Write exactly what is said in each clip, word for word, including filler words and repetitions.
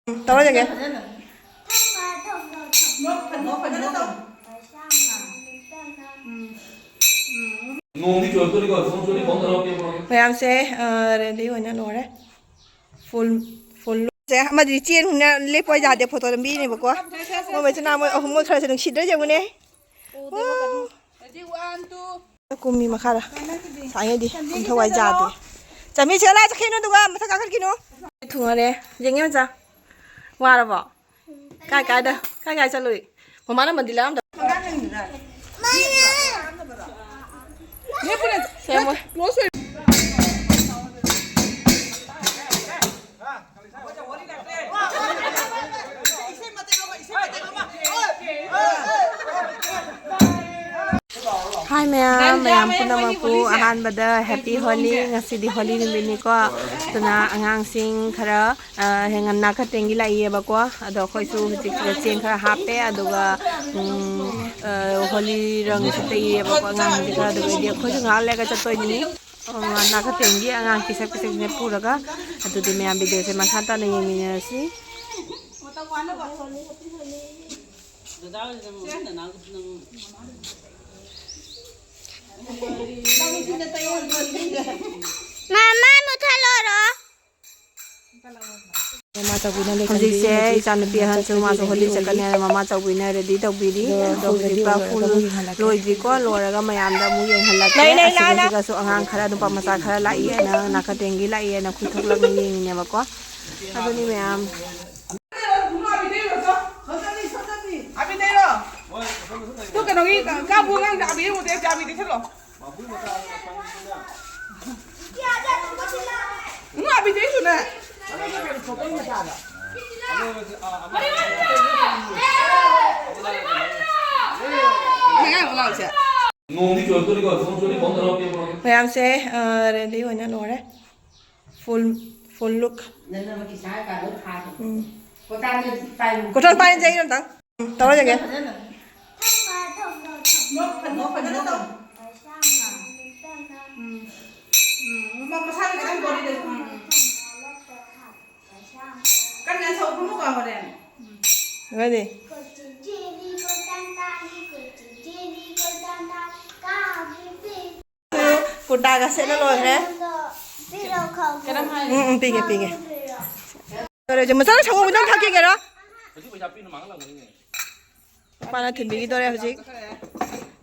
ꯎꯝ, ꯇꯧꯔꯣꯏꯗꯒꯦ꯫ ꯅꯣꯡꯗꯤ ꯆꯨꯔꯛꯇꯣꯔꯤꯀꯣ, ꯅꯣꯡ ꯆꯨꯔꯗꯤ ꯐꯣꯟ ꯇꯧꯔꯛꯑꯣ, ꯄꯤꯔꯛꯑꯣ꯫ ꯃꯌꯥꯝꯁꯦ ꯔꯦꯗꯤ ꯑꯣꯏꯅ ꯂꯣꯏꯔꯦ꯫ ꯐꯨꯜ ꯐꯨꯜꯁꯦ ꯑꯃꯗꯤ ꯆꯦꯟꯅ ꯂꯦꯞꯄ ꯌꯥꯗꯦ, ꯐꯣꯇꯣ ꯅꯝꯕꯤꯅꯦꯕꯀꯣ꯫ ꯃꯣꯏ ꯃꯆꯤꯟ ꯃꯅꯥꯎ ꯃꯣꯏ ꯑꯍꯨꯝ, ꯃꯣꯏ ꯈꯔꯁꯦ ꯅꯨꯡꯁꯤꯗ꯭ꯔꯥ ꯌꯦꯡꯉꯨꯅꯦ꯫ ꯀꯨꯝꯃꯤ ꯃꯈꯥꯗ꯫ ꯁꯥꯏꯉꯩꯗꯤ ꯀꯨꯝ ꯊꯋꯥꯏ ꯌꯥꯗꯦ꯫ ꯆꯥꯃꯤꯁꯦ ꯀꯗꯥꯏ ꯆꯠꯈꯤꯅꯣ? ꯑꯗꯨꯒ ꯃꯊꯛ ꯀꯥꯈꯠꯈꯤꯅꯣ꯫ ꯊꯨꯡꯉꯔꯦ꯫ ꯌꯦꯡꯉꯦ ꯃꯆꯥ꯫ ꯋꯥꯔꯕꯣ? ꯀꯥꯏ ꯀꯥꯏꯗ? ꯀꯥꯏ ꯀꯥꯏ ꯆꯠꯂꯨꯏ? ꯃꯃꯥꯅ ꯃꯟꯗꯤꯔ ꯂꯥꯛꯑꯝꯗ꯫ ꯁꯦꯝꯃꯣ꯫ ꯍꯥꯏ ꯃꯌꯥꯝ, ꯃꯌꯥꯝ ꯄꯨꯝꯅꯃꯛꯄꯨ ꯑꯍꯥꯟꯕꯗ ꯍꯦꯄꯤ ꯍꯣꯂꯤ꯫ ꯉꯁꯤꯗꯤ ꯍꯣꯂꯤ ꯅꯨꯃꯤꯠꯅꯤꯀꯣ, ꯑꯗꯨꯅ ꯑꯉꯥꯡꯁꯤꯡ ꯈꯔ, ꯑ, ꯍꯦꯟꯅ ꯅꯥꯀ ꯇꯦꯡꯒꯤ ꯂꯥꯛꯏꯌꯦꯕꯀꯣ꯫ ꯑꯗꯣ ꯑꯩꯈꯣꯏꯁꯨ ꯍꯧꯖꯤꯛꯁꯤꯗ ꯆꯦꯡ ꯈꯔ ꯍꯥꯞꯄꯦ, ꯑꯗꯨꯒ, ꯎꯝ, ꯑ, ꯍꯣꯂꯤ ꯔꯪꯁꯨ ꯇꯩꯌꯦꯕꯀꯣ ꯑꯉꯥꯡꯁꯤꯡꯁꯦ ꯈꯔ꯫ ꯑꯗꯨꯒ ꯑꯩꯈꯣꯏꯁꯨ ꯉꯥꯏꯍꯥꯛ ꯂꯩꯔꯒ ꯆꯠꯇꯣꯏꯅꯤ꯫ ꯑ, ꯅꯥꯀ ꯇꯦꯡꯒꯤ ꯑꯉꯥꯡ ꯄꯤꯁꯛ ꯄꯤꯁꯛꯁꯤꯅ ꯄꯨꯔꯒ꯫ ꯑꯗꯨꯗꯤ ꯃꯌꯥꯝ ꯚꯤꯗꯤꯑꯣꯁꯦ ꯃꯈꯥ ꯇꯥꯅ ꯌꯦꯡꯃꯤꯟꯅꯔꯁꯤ꯫ ꯃꯃꯥ ꯃꯨꯊꯠꯂꯣꯔꯣ꯫ ꯍꯧꯖꯤꯛꯁꯦ ꯏꯆꯥꯅꯨꯄꯤ ꯑꯍꯟꯁꯨ ꯃꯥꯁꯨ ꯍꯣꯂꯤ ꯆꯠꯀꯅꯤ ꯍꯥꯏꯅ ꯃꯃꯥ ꯆꯧꯕꯤꯅ ꯔꯦꯗꯤ ꯇꯧꯕꯤꯔꯤ꯫ ꯑꯗꯣ ꯍꯧꯖꯤꯛ ꯄꯨꯔꯥ ꯐꯨꯜ ꯂꯣꯏꯗ꯭ꯔꯤꯀꯣ, ꯂꯣꯏꯔꯒ ꯃꯌꯥꯝꯗ ꯑꯃꯨꯛ ꯌꯦꯡꯍꯜꯂꯛꯀꯦ꯫ ꯑꯁꯤꯒꯁꯤꯒꯁꯨ ꯑꯉꯥꯡ ꯈꯔ, ꯅꯨꯄꯥ ꯃꯆꯥ ꯈꯔ ꯂꯥꯛꯏ ꯍꯥꯏꯅ, ꯅꯥꯀ ꯇꯦꯡꯒꯤ ꯂꯥꯛꯏ ꯍꯥꯏꯅ ꯈꯨꯏ ꯊꯣꯛꯂꯛꯅ ꯌꯦꯡꯉꯤꯅꯦꯕꯀꯣ꯫ ꯑꯗꯨꯅꯤ ꯃꯌꯥꯝ꯫ ꯇꯨ ꯀꯩꯅꯣꯒꯤ ꯀꯥꯕꯨ ꯑꯉꯥꯡꯗ ꯑꯕꯤ ꯌꯦꯡꯉꯨꯗꯦ, ꯑꯕꯤ ꯇꯩꯁꯜꯂꯣ꯫ ꯎꯝ, ꯑꯕꯤ ꯇꯩꯁꯨꯅꯦ꯫ ꯃꯌꯥꯝ ꯑꯉꯥꯡꯁꯦ꯫ ꯅꯣꯡꯗꯤ ꯆꯨꯔꯛꯇꯣꯔꯤꯀꯣ, ꯅꯣꯡ ꯆꯨꯔꯗꯤ ꯐꯣꯟ ꯇꯧꯔꯛꯑꯣ, ꯄꯤꯔꯛꯑꯣ꯫ ꯃꯌꯥꯝꯁꯦ, ꯑ, ꯔꯦꯗꯤ ꯑꯣꯏꯅ ꯂꯣꯏꯔꯦ꯫ ꯐꯨꯜ, ꯐꯨꯜ ꯂꯨꯛ꯫ ꯎꯝ꯫ ꯀꯣꯇꯥꯟ ꯄꯥꯏꯅ ꯆꯩ ꯑꯝꯇꯪ꯫ ꯎꯝ, ꯇꯧꯔꯣꯏꯗꯒꯦ꯫ ꯀꯔꯤ? ꯀꯨꯔꯇꯥꯒ ꯁꯦꯠꯂ ꯂꯣꯏꯈ꯭ꯔꯦ꯫ ꯎꯝ, ꯎꯝ, ꯄꯤꯒꯦ, ꯄꯤꯒꯦ꯫ ꯂꯣꯏꯔꯦ, ꯍꯧꯖꯤꯛ ꯃꯆꯥꯅ ꯁꯪꯒꯣꯝ ꯈꯤꯇꯪ ꯊꯛꯈꯤꯒꯦꯔꯣ? ꯃꯄꯥꯅ ꯊꯤꯟꯕꯤꯈꯤꯗꯣꯔꯦ ꯍꯧꯖꯤꯛ꯫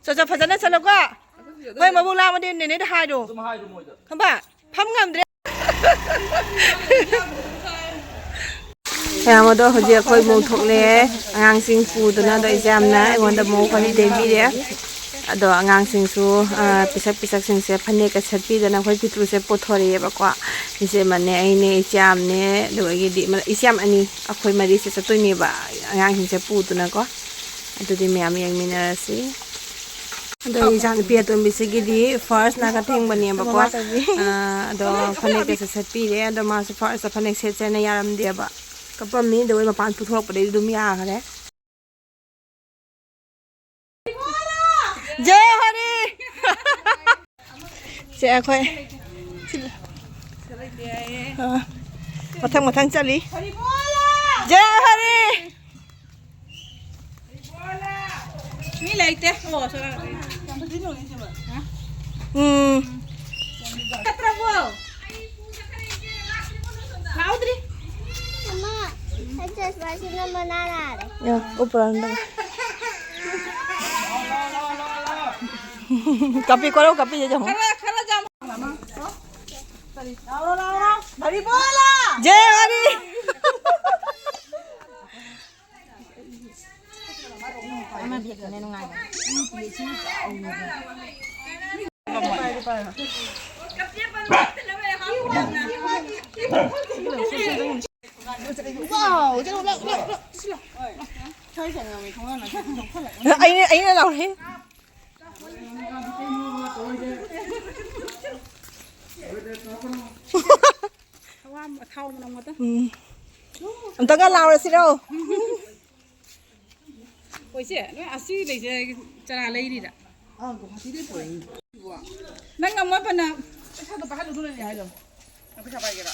ꯆꯠ, ꯆꯠ, ꯐꯖꯅ ꯆꯠꯂꯣꯀꯣ꯫ ꯍꯣꯏ, ꯃꯕꯨꯛ ꯂꯥꯝꯃꯗꯤ ꯅꯦꯅꯦꯗ ꯍꯥꯏꯔꯣ꯫ ꯈꯪꯕ? ꯐꯝ ꯉꯝꯗ꯭ꯔꯦ꯫ ꯃꯌꯥꯝ ꯑꯗꯣ ꯍꯧꯖꯤꯛ ꯑꯩꯈꯣꯏ ꯃꯧ ꯊꯣꯛꯂꯛꯑꯦ꯫ ꯑꯉꯥꯡꯁꯤꯡ ꯄꯨꯗꯨꯅ ꯑꯗꯣ ꯏꯆꯦ ꯌꯥꯝꯅ ꯑꯩꯉꯣꯟꯗ ꯃꯧ ꯈꯔ ꯂꯦꯡꯕꯤꯔꯦ꯫ ꯑꯗꯣ ꯑꯉꯥꯡꯁꯤꯡꯁꯨ, ꯑ, ꯄꯤꯁꯛ ꯄꯤꯁꯛꯁꯤꯡꯁꯦ ꯐꯅꯦꯛꯀ ꯁꯦꯠꯄꯤꯗꯅ ꯑꯩꯈꯣꯏ ꯄꯤꯇ꯭ꯔꯨꯁꯦ ꯄꯨꯊꯣꯔꯛꯑꯦꯕꯀꯣ꯫ ꯏꯆꯦ ꯑꯃꯅꯦ, ꯑꯩꯅꯦ, ꯏꯆꯦ ꯑꯃꯅꯦ, ꯑꯗꯨꯗꯒꯤꯗꯤ ꯏꯆꯦ ꯌꯥꯝ ꯑꯅꯤ, ꯑꯩꯈꯣꯏ ꯃꯔꯤꯁꯦ ꯆꯠꯇꯣꯏꯅꯦꯕ ꯑꯉꯥꯡꯁꯤꯡꯁꯦ ꯄꯨꯗꯨꯅꯀꯣ꯫ ꯑꯗꯨꯗꯤ ꯃꯌꯥꯝ ꯌꯦꯡꯃꯤꯟꯅꯔꯁꯤ꯫ ꯑꯗꯣ ꯑꯩ ꯏꯆꯥꯅꯨꯄꯤ ꯑꯇꯣꯝꯕꯤꯁꯤꯒꯤꯗꯤ ꯐꯥꯔꯁ ꯅꯥꯒ ꯊꯦꯡꯕꯅꯦꯕꯀꯣ꯫ ꯃꯃꯥ ꯆꯧꯕꯤ꯫ ꯑꯥ, ꯑꯗꯣ ꯐꯅꯦꯛꯀꯁꯦ ꯁꯦꯠꯄꯤꯔꯦ꯫ ꯑꯗꯣ ꯃꯥꯁꯨ ꯐꯥꯔꯁꯇ ꯐꯅꯦꯛ ꯁꯦꯠꯁꯦꯅ ꯌꯥꯔꯝꯗꯦꯕ꯫ ꯀꯞꯄꯝꯃꯤ꯫ ꯑꯗꯨꯒ ꯃꯄꯥꯟ ꯄꯨꯊꯣꯔꯛꯄꯗꯩꯗꯤ ꯑꯗꯨꯝ ꯌꯥꯈ꯭ꯔꯦ꯫ ꯖꯦ ꯍꯔꯤ꯫ ꯁꯦ ꯑꯩꯈꯣꯏ ꯑꯥ, ꯃꯊꯪ ꯃꯊꯪ ꯆꯠꯂꯤ꯫ ꯖꯦ ꯍꯔꯤ꯫ ꯃꯤ ꯂꯩꯇꯦ꯫ ꯑꯣ, ꯁꯣꯝ ꯅꯥꯀꯟꯗ꯫ ꯎꯝ꯫ ꯆꯠꯇ꯭ꯔꯕꯣ? ꯂꯥꯎꯗ꯭ꯔꯤ꯫ ꯑꯃ, ꯑꯩ ꯆꯁꯃꯥꯁꯤꯅ ꯃꯅꯥ ꯅꯥꯔꯦ꯫ ꯌꯥ, ꯎꯞꯄ꯭ꯔꯥ ꯅꯪ? ꯀꯥꯞꯄꯤ, ꯀꯣꯔꯧ ꯀꯥꯞꯄꯤ, ꯌꯦꯡꯉꯣ꯫ ꯈꯔ, ꯈꯔ ꯌꯥꯝ꯫ ꯂꯥꯎꯔꯣ, ꯂꯥꯎꯔꯣ, ꯂꯥꯎꯔꯣ꯫ ꯍꯔꯤ ꯕꯣꯂꯥ! ꯖꯦ ꯍꯔꯤ! ꯑꯩꯅ, ꯑꯩꯅ ꯂꯥꯎꯔꯦ꯫ ꯊꯋꯥ-, ꯊꯥꯎ ꯃꯅꯝ ꯉꯥꯛꯇ꯫ ꯎꯝ꯫ ꯑꯝꯇꯒ ꯂꯥꯎꯔꯁꯤꯔꯣ? ꯍꯣꯏ, ꯏꯆꯦ, ꯅꯣꯏ ꯑꯁꯤ ꯂꯩꯁꯦ ꯆꯔꯥ ꯂꯩꯔꯤꯔꯥ? ꯑꯥ, ꯒꯨꯋꯥꯍꯥꯇꯤꯗꯩ ꯄꯨꯔꯛꯏꯅꯤ꯫ ꯅꯪ ꯉꯝꯃꯣꯏ ꯐꯅ꯫ ꯄꯩꯁꯥꯗꯣ ꯄꯥꯏꯍꯜꯂꯨ, ꯑꯗꯨꯅꯅꯦ ꯍꯥꯏꯗꯣ꯫ ꯅꯪ ꯄꯩꯁꯥ ꯄꯥꯏꯒꯦꯔꯥ?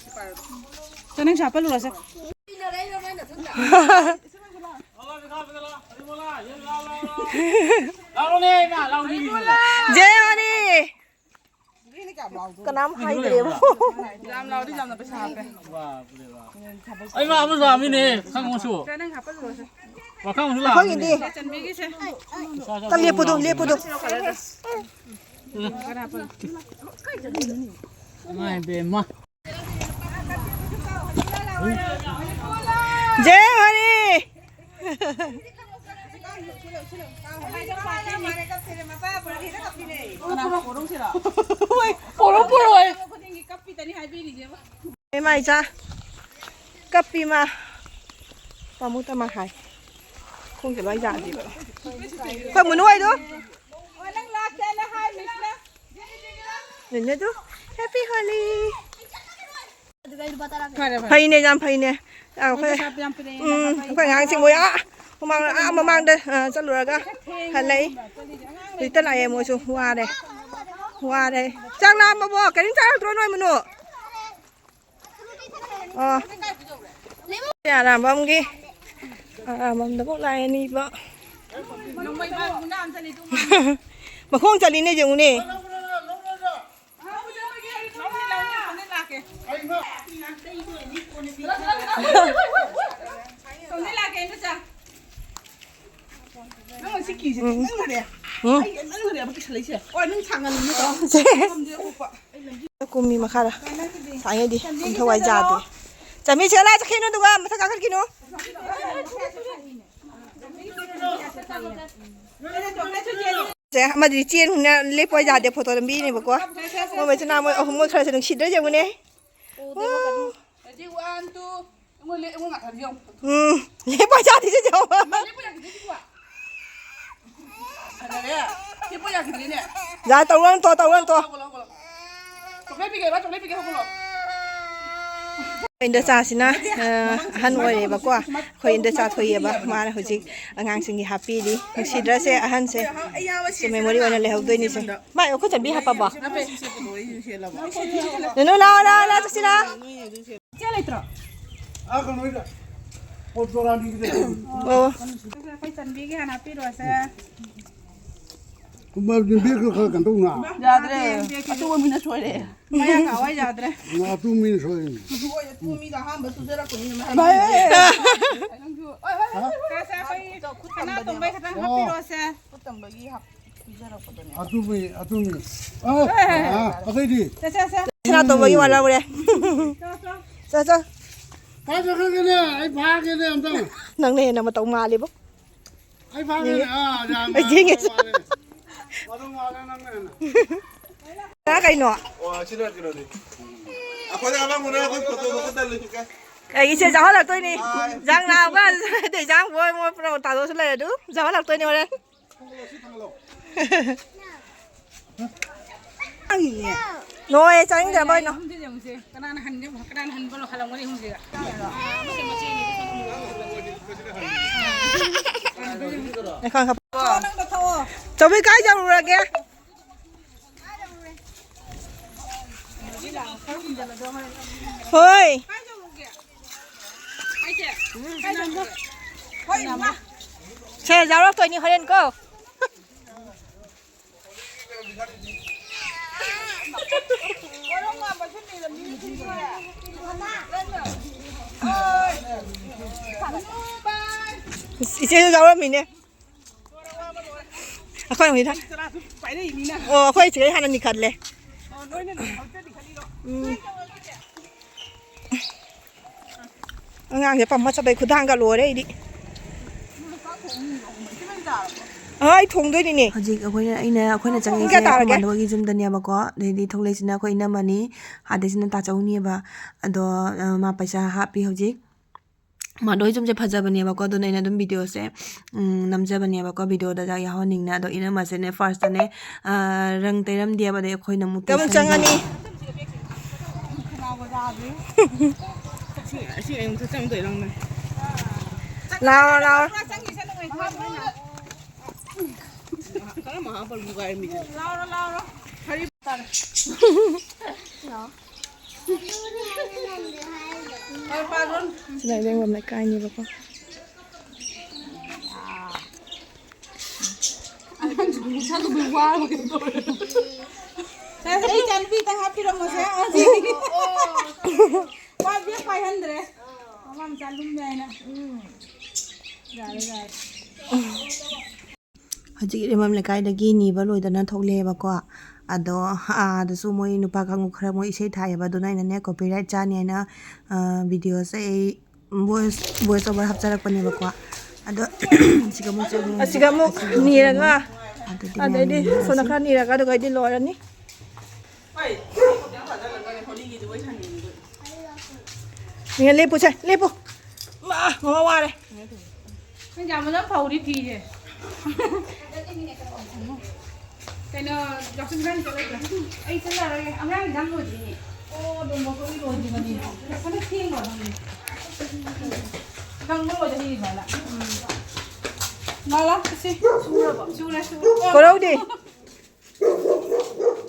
ꯁꯤ ꯄꯥꯏꯔꯣ꯫ ꯆꯥꯅꯤꯡꯁꯨ ꯍꯥꯞꯄꯜꯂꯨꯔꯁꯦ꯫ ꯂꯥꯎꯅꯦ, ꯏꯃꯥ, ꯂꯥꯎꯅꯦ꯫ ꯖꯦ ꯍꯔꯤ꯫ ꯀꯅꯥꯝ ꯍꯥꯏꯗ꯭ꯔꯦꯕ꯫ ꯌꯥꯝ ꯂꯥꯎꯗꯤ ꯌꯥꯝꯅ ꯄꯩꯁꯥ ꯍꯥꯞꯄꯦ꯫ ꯑꯩ ꯃꯥ ꯑꯃꯁꯨ ꯂꯥꯛꯑꯃꯤꯅꯦ, ꯈꯪꯉꯨꯁꯨ꯫ ꯋꯥꯈꯪ ꯑꯃꯁꯨ ꯂꯥꯛꯑꯃꯤꯅꯦ꯫ ꯑꯩꯈꯣꯏꯒꯤꯗꯤ꯫ ꯆꯥ, ꯆꯥ, ꯇ ꯂꯦꯞꯄꯨꯗꯣ, ꯂꯦꯞꯄꯨꯗꯣ꯫ ꯏꯃꯥ ꯏꯕꯦꯝꯃ꯫ ꯖꯦ ꯍꯔꯤ꯫ ꯄꯣꯔꯣ, ꯄꯣꯔꯣ, ꯑꯩ꯫ ꯏꯃꯥ ꯏꯆꯥ ꯀꯞꯄꯤ ꯃꯥ꯫ ꯄꯥꯃꯨ ꯇꯃꯥ ꯍꯥꯏ꯫ ꯈꯣꯡꯁꯦ ꯂꯣꯏ ꯌꯥꯗꯦꯕ꯫ ꯑꯩꯈꯣꯏ ꯃꯨꯅꯨ ꯍꯣꯏꯗꯣ꯫ ꯅꯦꯅꯦꯗꯨ, happy Holi꯫ ꯐꯩꯅꯦ, ꯌꯥꯝ ꯐꯩꯅꯦ꯫ ꯑꯩꯈꯣꯏ, ꯎꯝ, ꯑꯩꯈꯣꯏ ꯑꯉꯥꯡꯁꯤꯡ ꯃꯣꯏ ꯑꯥ ꯃꯃꯥꯡ, ꯑꯥ ꯃꯃꯥꯡꯗ, ꯑ, ꯆꯠꯂꯨꯔꯒ ꯍꯜꯂꯛꯏ꯫ ꯍꯧꯖꯤꯛꯇ ꯂꯥꯛꯑꯦ ꯃꯣꯏꯁꯨ꯫ ꯋꯥꯔꯦ, ꯋꯥꯔꯦ꯫ ꯆꯥꯛ ꯂꯥꯝꯃꯕꯣ? ꯀꯔꯤꯝ ꯆꯥꯔꯛꯇ꯭ꯔꯣ ꯅꯣꯏ ꯃꯅꯨ? ꯑꯣ꯫ ꯑꯔꯥꯝꯕꯝꯒꯤ, ꯑꯔꯥꯝꯕꯝꯗ ꯑꯃꯨꯛ ꯂꯥꯛꯑꯦ ꯑꯅꯤꯕ꯫ ꯃꯈꯣꯡ ꯆꯠꯂꯤꯅꯦ, ꯌꯦꯡꯉꯨꯅꯦ꯫ ꯅꯪ ꯉꯁꯤ ꯀꯤꯁꯦ ꯎꯝ꯫ ꯅꯪꯅꯅꯦ꯫ ꯎꯝ꯫ ꯑꯩ ꯅꯪꯅꯅꯦꯕ ꯀꯤꯁꯜꯂꯛꯏꯁꯦ꯫ ꯑꯣ, ꯅꯪ ꯁꯥꯡꯉꯝꯅꯤꯅꯦ꯫ ꯁꯦ꯫ ꯀꯨꯝꯃꯤ ꯃꯈꯥꯗ꯫ ꯁꯥꯡꯉꯦꯗꯤ ꯀꯨꯝꯊꯧ ꯍꯥꯏ ꯌꯥꯗꯦ꯫ ꯆꯥꯃꯤ ꯁꯦ ꯂꯥ ꯆꯠꯈꯤꯅꯨ ꯑꯗꯨꯒ ꯃꯊꯛ ꯀꯥꯈꯠꯈꯤꯅꯨ꯫ ꯁꯦ, ꯑꯃꯗꯤ ꯆꯦꯟ ꯂꯦꯞꯄ ꯌꯥꯗꯦ, ꯐꯣꯇꯣ ꯅꯝꯕꯤꯅꯦꯕꯀꯣ꯫ ꯃꯣꯏ ꯃꯆꯤꯟ ꯃꯅꯥꯎ ꯃꯣꯏ ꯑꯍꯨꯝ ꯃꯣꯏ ꯈꯔꯁꯦ ꯅꯨꯡꯁꯤꯗ꯭ꯔꯥ ꯌꯦꯡꯉꯨꯅꯦ꯫ Ready, one, two. ꯑꯩꯉꯣꯟꯗ, ꯑꯩꯉꯣꯟꯗ ꯉꯥꯛꯇ ꯌꯦꯡꯉꯨ꯫ ꯎꯝ, ꯂꯦꯞꯄ ꯌꯥꯗꯦ, ꯁꯤꯁꯦ ꯌꯦꯡꯉꯨ꯫ ꯂꯦꯞꯄ ꯌꯥꯈꯤꯗ꯭ꯔꯦ, ꯁꯤꯕꯣ꯫ ꯐꯖꯔꯦ꯫ ꯂꯦꯞꯄ ꯌꯥꯈꯤꯗ꯭ꯔꯦꯅꯦ꯫ ꯌꯥ, ꯇꯧꯔꯣ, ꯇꯧꯔꯣ, ꯇꯧꯔꯣ꯫ ꯍꯧꯒꯠꯂꯣ, ꯍꯧꯒꯠꯂꯣ꯫ ꯆꯣꯀ꯭ꯂꯦꯠ ꯄꯤꯒꯦ ꯍꯥꯏꯕ, ꯆꯣꯀ꯭ꯂꯦꯠ ꯄꯤꯒꯦ, ꯍꯧꯒꯠꯂꯣ꯫ ꯏꯟꯗꯣꯆꯥꯁꯤꯅ, ꯑ, ꯑꯍꯟ ꯑꯣꯏꯔꯦꯕꯀꯣ꯫ ꯑꯩꯈꯣꯏ ꯏꯟꯗꯣꯆꯥ ꯊꯣꯏꯑꯕ꯫ ꯃꯥꯅ ꯍꯧꯖꯤꯛ ꯑꯉꯥꯡꯁꯤꯡꯒꯤ ꯍꯥꯞꯄꯤꯔꯤ꯫ ꯅꯨꯡꯁꯤꯗ꯭ꯔꯁꯦ ꯑꯍꯟꯁꯦ? ꯁꯤ memory ꯑꯣꯏꯅ ꯂꯩꯍꯧꯗꯣꯏꯅꯤꯁꯦ꯫ ꯃꯥꯏ ꯑꯩꯈꯣꯏ ꯆꯟꯕꯤ ꯍꯥꯞꯄꯕꯣ? ꯅꯨꯅꯨ, ꯂꯥꯛꯑꯣ, ꯂꯥꯛꯑꯣ, ꯂꯥꯛꯑꯣ, ꯆꯠꯁꯤꯔꯥ? ꯏꯆꯦ ꯂꯩꯇ꯭ꯔꯣ? ꯑꯥ, ꯀꯩꯅꯣꯒꯤꯗ꯫ ꯄꯣꯠ ꯆꯣꯔꯥꯅꯤꯒꯤꯗ꯫ ꯑꯣ꯫ ꯑꯩꯈꯣꯏ ꯆꯟꯕꯤꯒꯤ ꯍꯥꯟꯅ ꯍꯥꯞꯄꯤꯔꯣꯁꯦ꯫ ꯀꯨꯝꯕ ꯕꯦꯒꯇꯣ ꯈꯔ ꯀꯩꯅꯣ ꯇꯧꯅ꯫ ꯌꯥꯗ꯭ꯔꯦ꯫ ꯕꯦꯒꯁꯤꯁꯨ ꯑꯇꯨꯕ ꯃꯤꯅ ꯁꯣꯏꯔꯦ꯫ ꯃꯌꯥ ꯀꯥꯋꯥꯏ ꯌꯥꯗ꯭ꯔꯦ꯫ ꯑꯇꯨꯕ ꯃꯤꯅ ꯁꯣꯏꯔꯦ꯫ ꯍꯣꯏ, ꯑꯇꯨꯕ ꯃꯤꯗ ꯑꯍꯥꯟꯕ ꯁꯨꯖꯔꯛꯄꯅꯤꯅ ꯃꯥ ꯍꯥꯏ꯫ ꯅꯪꯁꯨ꯫ ꯍꯣꯏ, ꯍꯣꯏ, ꯍꯣꯏ, ꯍꯣꯏ꯫ ꯁꯦ, ꯁꯦ, ꯑꯩꯈꯣꯏ ꯁꯅꯥ ꯇꯣꯝꯕꯩ ꯈꯤꯇꯪ ꯍꯥꯞꯄꯤꯔꯣꯁꯦ꯫ ꯈꯨꯠ ꯇꯝꯕꯒꯤ ꯍꯥꯞ-, ꯄꯤꯖꯔꯛꯄꯗꯨꯅꯦ꯫ ꯑꯗꯨꯃꯤ, ꯑꯗꯨꯃꯤ꯫ ꯑ, ꯑ, ꯑꯇꯩꯗꯤ? ꯆꯠꯁꯦ, ꯆꯠꯁꯦ꯫ ꯁꯅꯥꯇꯣꯝꯕꯒꯤ ꯋꯥ ꯂꯧꯔꯦ꯫ ꯆꯠꯁꯦ, ꯆꯠꯁꯦ꯫ ꯆꯠ, ꯆꯠ꯫ ꯀꯥꯏ ꯆꯠꯈ꯭ꯔꯒꯦꯅꯦ? ꯑꯩ ꯐꯥꯒꯦꯅꯦ ꯑꯝꯇꯪ꯫ ꯅꯪꯅ ꯍꯦꯟꯅ ꯃꯇꯧ ꯃꯥꯜꯂꯦꯕꯣ꯫ ꯑꯩ ꯐꯥꯒꯦꯅꯦ꯫ ꯌꯦꯡꯉꯦ꯫ ꯑꯥ, ꯌꯥꯝ ꯑꯩ ꯌꯦꯡꯉꯦ꯫ ꯃꯥꯜꯂꯦ, ꯃꯥꯜꯂꯦ꯫ ꯃꯗꯨ ꯃꯥꯜꯂꯦ ꯅꯪꯅ ꯍꯦꯟꯅ꯫ ꯀꯩꯅꯣ? ꯑꯣ, ꯑꯁꯤꯅ ꯀꯩꯅꯣꯅꯤ꯫ ꯑꯩꯈꯣꯏꯗ ꯑꯃ ꯃꯨꯟꯅ ꯑꯩꯈꯣꯏ ꯐꯣꯇꯣ ꯐꯣꯇꯣ ꯇꯜꯂꯤ꯫ ꯀꯩ ꯏꯆꯦ ꯆꯥꯍꯜꯂꯛꯇꯣꯏꯅꯤ꯫ ꯏꯟꯖꯥꯡ ꯂꯥꯛꯑꯒ ꯑꯇꯩ ꯏꯟꯖꯥꯡ ꯃꯣꯏ ꯃꯣꯏ ꯄꯨꯔꯛꯑꯣ ꯇꯥꯗꯣꯁꯨ ꯂꯩꯔꯦ ꯑꯗꯨ ꯆꯥꯍꯜꯂꯛꯇꯣꯏꯅꯤ ꯍꯣꯔꯦꯟ꯫ ꯅꯣꯏ ꯆꯥꯅꯤꯡꯗ꯭ꯔꯕꯣ ꯍꯥꯏꯅꯣ? ꯀꯅꯥꯅ ꯍꯟꯒꯦ? ꯀꯅꯥꯅ ꯍꯟꯕꯅꯣ ꯍꯜꯂꯝꯒꯅꯤ ꯑꯍꯨꯝꯁꯤꯒ꯫ ꯉꯥꯏꯈꯣ, ꯉꯥꯏꯈꯣ꯫ ꯆꯧꯕꯤ ꯀꯥꯏ ꯌꯧꯔꯨꯔꯒꯦ? ꯍꯣꯏ꯫ ꯁꯦ, ꯌꯥꯎꯔꯛꯇꯣꯏꯅꯤ ꯍꯣꯔꯦꯟ ꯀꯣ꯫ ꯏꯆꯦꯁꯨ ꯌꯥꯎꯔꯝꯃꯤꯅꯦ꯫ ꯑꯩꯈꯣꯏ ꯍꯧꯖꯤꯛ ꯊꯥ-, ꯑꯣ, ꯑꯩꯈꯣꯏ ꯁꯤꯗꯩ ꯍꯥꯟꯅ ꯅꯤꯈꯠꯂꯦ꯫ ꯎꯝ꯫ ꯑꯉꯥꯡꯁꯦ ꯄꯝꯃ ꯆꯠꯄꯩ ꯈꯨꯗꯥꯡꯒ ꯂꯣꯏꯔꯦ ꯑꯩꯗꯤ꯫ ꯑ, ꯑꯩ ꯊꯣꯡꯗꯣꯏꯅꯤꯅꯦ꯫ ꯍꯧꯖꯤꯛ ꯑꯩꯈꯣꯏꯅ, ꯑꯩꯅ, ꯑꯩꯈꯣꯏꯅ ꯄꯨꯡ ꯆꯪꯉꯛꯏꯁꯦ ꯀꯌꯥ ꯇꯥꯔꯒꯦ? ꯑꯩꯈꯣꯏ ꯃꯥꯟꯗꯕꯒꯤ ꯌꯨꯝꯗꯅꯦꯕꯀꯣ꯫ ꯑꯗꯩꯗꯤ ꯊꯣꯛꯂꯛꯏꯁꯤꯅ ꯑꯩꯈꯣꯏ ꯏꯅꯝꯃꯅꯤ, ꯑꯗꯩꯁꯤꯅ ꯇꯥꯆꯧꯅꯦꯕ꯫ ꯑꯗꯣ, ꯑ, ꯃꯥ ꯄꯩꯁꯥ ꯍꯥꯞꯄꯤ ꯍꯧꯖꯤꯛ꯫ ꯃꯥꯗꯣ ꯍꯣꯏ ꯌꯨꯝꯁꯦ ꯐꯖꯕꯅꯦꯕꯀꯣ, ꯑꯗꯨꯅ ꯑꯩꯅ ꯑꯗꯨꯝ ꯚꯤꯗꯤꯑꯣꯁꯦ, ꯎꯝ, ꯅꯝꯖꯕꯅꯦꯕꯀꯣ, ꯚꯤꯗꯤꯑꯣꯗ ꯌꯥꯎꯍꯟꯅꯤꯡꯅ꯫ ꯑꯗꯣ ꯏꯅꯝꯃꯁꯤꯅꯦ ꯐꯥꯔꯁꯇꯅꯦ, ꯑ, ꯔꯪ ꯇꯩꯔꯝꯗꯦꯕ, ꯑꯗꯩ ꯑꯩꯈꯣꯏꯅ ꯑꯃꯨꯛ ꯀꯃꯨꯛ ꯇꯩꯁꯟꯕꯤ꯫ ꯆꯪꯉꯅꯤ? ꯑꯁꯤ, ꯑꯁꯤ ꯑꯩ ꯑꯃꯨꯛ ꯆꯪꯗꯣꯏ ꯔꯪꯅ꯫ ꯂꯥꯎꯔꯣ, ꯂꯥꯎꯔꯣ꯫ ꯀꯔꯝꯕ ꯍꯥꯞꯄ ꯂꯨꯒꯥꯏ ꯃꯤꯗꯨꯅꯣ? ꯂꯥꯎꯔꯣ, ꯂꯥꯎꯔꯣ꯫ ꯐꯔꯤ ꯇꯥꯔꯦ꯫ ꯂꯥꯎ꯫ ꯁꯤꯅ ꯏꯔꯦꯡꯕꯝ ꯂꯩꯀꯥꯏꯅꯦꯕꯀꯣ꯫ ꯑꯩ ꯏꯆꯥꯅꯨꯄꯤ ꯈꯤꯇꯪ ꯍꯥꯞꯄꯤꯔꯝꯃꯣꯁꯦ꯫ ꯃꯥ ꯕꯦꯛ ꯄꯥꯏꯍꯟꯗ꯭ꯔꯦ꯫ ꯃꯃꯥ ꯃꯆꯥ ꯂꯨꯝꯃꯦ ꯍꯥꯏꯅ꯫ ꯎꯝ꯫ ꯌꯥꯔꯦ, ꯌꯥꯔꯦ꯫ ꯍꯧꯖꯤꯛ ꯏꯔꯦꯡꯕꯝ ꯂꯩꯀꯥꯏꯗꯒꯤ ꯅꯤꯕ ꯂꯣꯏꯗꯅ ꯊꯣꯛꯂꯛꯑꯦꯕꯀꯣ꯫ ꯑꯗꯣ ꯑꯥꯗꯁꯨ ꯃꯣꯏ ꯅꯨꯄꯥ ꯀꯥꯡꯕꯨ ꯈꯔ ꯃꯣꯏ ꯏꯁꯩ ꯊꯥꯏꯌꯦꯕ, ꯑꯗꯨꯅ ꯑꯩꯅꯅꯦ copyright ꯆꯥꯅꯤ ꯍꯥꯏꯅ, ꯑ, videoꯁꯦ ꯑꯩ voice, voice over ꯍꯥꯞꯆꯔꯛꯄꯅꯦꯕꯀꯣ꯫ ꯑꯗꯣ ꯁꯤꯒ ꯑꯃꯨꯛ ꯆꯠꯂꯨꯔꯁꯤ꯫ ꯑꯁꯤꯒ ꯑꯃꯨꯛ ꯅꯤꯔꯒ, ꯑꯗꯨꯗꯤ ꯑꯗꯩꯗꯤ ꯃꯌꯥꯝ ꯁꯣꯝꯗ ꯌꯦꯡꯉꯁꯤ꯫ ꯈꯔ ꯅꯤꯔꯒ, ꯑꯗꯨꯒ ꯑꯩꯗꯤ ꯂꯣꯏꯔꯅꯤ꯫ ꯃꯤꯉꯣꯟ ꯂꯦꯞꯄꯨꯁꯦ, ꯂꯦꯞꯄꯨ꯫ ꯃꯥ, ꯃꯃꯥ ꯋꯥꯔꯦ꯫ ꯅꯪ ꯌꯥꯝꯅ ꯐꯧꯔꯤ ꯐꯤꯁꯦ꯫ ꯀꯩꯅꯣ, ꯌꯥꯎꯁꯪ ꯏꯕꯥꯅꯤ ꯆꯠꯂꯣꯏꯗ꯭ꯔꯣ? ꯑꯩ ꯆꯠꯂꯔꯣꯏꯒꯦ꯫ ꯑꯉꯥꯡ ꯏꯟꯖꯥꯡ ꯂꯣꯏꯗ꯭ꯔꯤꯅꯦ꯫ ꯑꯣ, ꯗꯣꯟ ꯕꯣꯁꯀꯣꯒꯤ ꯂꯣꯏꯗ꯭ꯔꯤꯕꯅꯤꯅꯦ꯫ ꯍꯟꯗꯛ ꯊꯦꯡꯕ꯭ꯔꯣ ꯅꯪꯗꯤ? ꯀꯪꯕ ꯂꯣꯏꯗ꯭ꯔꯤꯕ ꯂꯥ? ꯎꯝ꯫ ꯂꯥ, ꯂꯥ, ꯁꯤ꯫ ꯁꯨꯔꯕꯣ? ꯁꯨꯔꯦ, ꯁꯨꯔꯦ꯫ ꯀꯣꯔꯧꯗꯤ?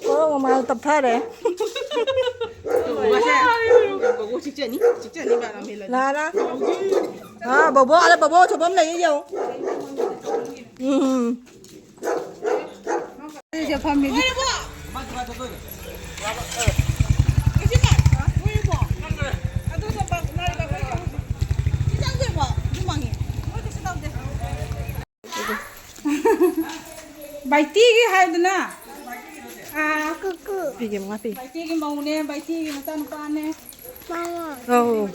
ꯀꯣꯔꯧ ꯃꯃꯥꯗꯣ ꯇꯞꯊꯔꯦ꯫ ꯕꯣꯕꯣꯁꯦ꯫ ꯕꯣꯕꯣ ꯆꯤꯛꯆꯅꯤ, ꯆꯤꯛꯆꯅꯤ ꯕꯥ ꯂꯝꯍꯦꯜꯂꯗꯤ꯫ ꯂꯥ, ꯂꯥ꯫ ꯑꯥ, ꯕꯣꯕꯣ, ꯑꯗ ꯕꯣꯕꯣ ꯑꯆꯧꯕ ꯑꯃ ꯂꯩꯌꯦ, ꯌꯦꯡꯉꯣ꯫ ꯎꯝ꯫ ꯑꯩꯁꯦ ꯐꯝꯃꯤꯅꯦ꯫ ꯕꯥꯏꯇꯤꯒꯤ ꯍꯥꯏꯗꯅ꯫ ꯑꯥ, ꯀꯨꯀꯨ꯫ ꯄꯤꯒꯦ, ꯃꯉꯥ ꯄꯤꯒꯦ꯫ ꯕꯥꯏꯇꯤꯒꯤ ꯃꯧꯅꯦ, ꯕꯥꯏꯇꯤꯒꯤ ꯃꯆꯥꯅꯨꯄꯥꯅꯦ꯫ ꯃꯃꯥ꯫ ꯑꯧ꯫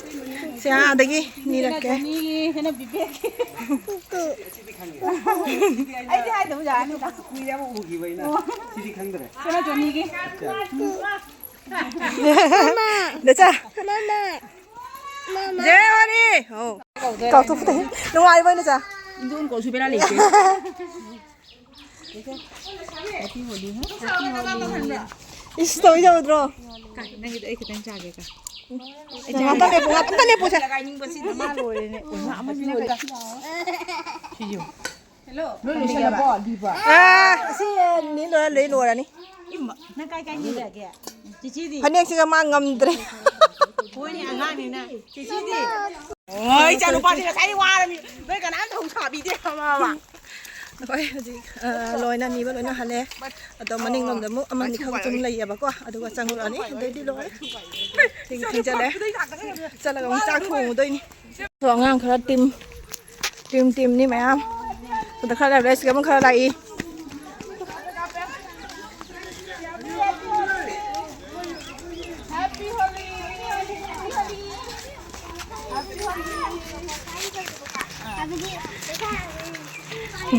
ꯁꯦ, ꯑꯥꯗꯒꯤ ꯅꯤꯔꯛꯀꯦ꯫ ꯖꯣꯅꯤꯒꯤ, ꯁꯤꯅ ꯕꯤꯕꯦꯛꯀꯤ꯫ ꯀꯨꯀꯨ꯫ ꯑꯩꯗꯤ ꯍꯥꯏꯗꯕ ꯌꯥꯔꯅꯤꯗ꯫ ꯀꯨꯏꯔꯦꯕ ꯎꯈꯤꯕ ꯑꯩꯅ꯫ ꯑꯣ꯫ ꯁꯤꯗꯤ ꯈꯪꯗ꯭ꯔꯦ꯫ ꯁꯤꯅ ꯖꯣꯅꯤꯒꯤ꯫ ꯀꯨꯀꯨ꯫ ꯃꯃꯥ꯫ ꯅꯆꯥ꯫ ꯃꯃꯥ꯫ ꯃꯃꯥ꯫ ꯖꯦ ꯍꯣꯂꯤ꯫ ꯑꯧ꯫ ꯀꯥꯎꯊꯣꯛꯄꯗ ꯅꯨꯡꯉꯥꯏꯕ ꯅꯆꯥ꯫ ꯏꯟꯗꯣꯟ ꯀꯧꯁꯨ ꯕꯦꯔꯥ ꯂꯩꯇꯦ꯫ ꯏꯁ, ꯇꯧꯏ ꯇꯧꯗ꯭ꯔꯣ? ꯀꯥꯏ, ꯅꯪꯒꯤꯗꯣ ꯑꯩ ꯈꯤꯇꯪ ꯆꯥꯒꯦ, ꯀꯥꯏ꯫ ꯉꯥꯛꯇꯪ ꯂꯦꯞꯄꯨ, ꯉꯥꯛꯇꯪ ꯂꯦꯞꯄꯨꯁꯦ꯫ ꯂꯣꯏꯔꯦꯅꯦ꯫ ꯑꯣ, ꯃꯥ ꯑꯃꯁꯨ ꯂꯩ꯫ ꯁꯤꯁꯨ꯫ ꯂꯣꯏ ꯂꯣꯏꯁꯤꯜꯂꯕꯣ? ꯂꯤꯕ? ꯑꯥ, ꯑꯁꯤ, ꯑ, ꯅꯤ ꯂꯣꯏꯔ-, ꯂꯣꯏ ꯂꯣꯏꯔꯅꯤ꯫ ꯅꯪ ꯀꯥꯏ ꯀꯥꯏ ꯅꯤꯔꯒꯦ? ꯆꯤꯆꯤꯗꯤ? ꯐꯅꯦꯛꯁꯤꯒ ꯃꯥ ꯉꯝꯗ꯭ꯔꯦ꯫ ꯍꯣꯏꯅꯦ, ꯑꯉꯥꯡꯅꯤꯅ꯫ ꯆꯤꯆꯤꯗꯤ? ꯍꯣꯏ, ꯏꯆꯥꯅꯨꯄꯥꯁꯤ ꯉꯁꯥꯏ ꯋꯥꯔꯕꯅꯤ꯫ ꯅꯣꯏ ꯀꯅꯥꯝꯇ ꯍꯧꯁꯥꯕꯤꯗꯦ, ꯃꯃꯥ, ꯃꯃꯥ꯫ ꯑꯩꯈꯣꯏ ꯍꯧꯖꯤꯛ, ꯑ, ꯂꯣꯏꯅ ꯅꯤꯕ ꯂꯣꯏꯅ ꯍꯜꯂꯦ꯫ ꯑꯗꯣ ꯃꯅꯤꯡꯂꯣꯝꯗ ꯑꯃꯨꯛ ꯑꯃꯅꯤꯈꯛ ꯑꯗꯨꯝ ꯂꯩꯌꯦꯕꯀꯣ꯫ ꯑꯗꯨꯒ ꯆꯪꯉꯨꯔꯅꯤ꯫ ꯑꯗꯩꯗꯤ ꯂꯣꯏꯔꯦ꯫ ꯊꯦꯡ-, ꯊꯦꯡꯖꯜꯂꯦ꯫ ꯆꯠꯂꯒ ꯑꯃꯨꯛ ꯆꯥꯛ ꯊꯣꯡꯉꯨꯗꯣꯏꯅꯤ꯫ ꯑꯗꯣ ꯑꯉꯥꯡ ꯈꯔ ꯇꯤꯝ, ꯇꯤꯝ, ꯇꯤꯝꯅꯤ ꯃꯌꯥꯝ꯫ ꯑꯗ ꯈꯔ ꯂꯩꯔꯦ, ꯁꯤꯗ ꯑꯃꯨꯛ ꯈꯔ ꯂꯥꯛꯏ꯫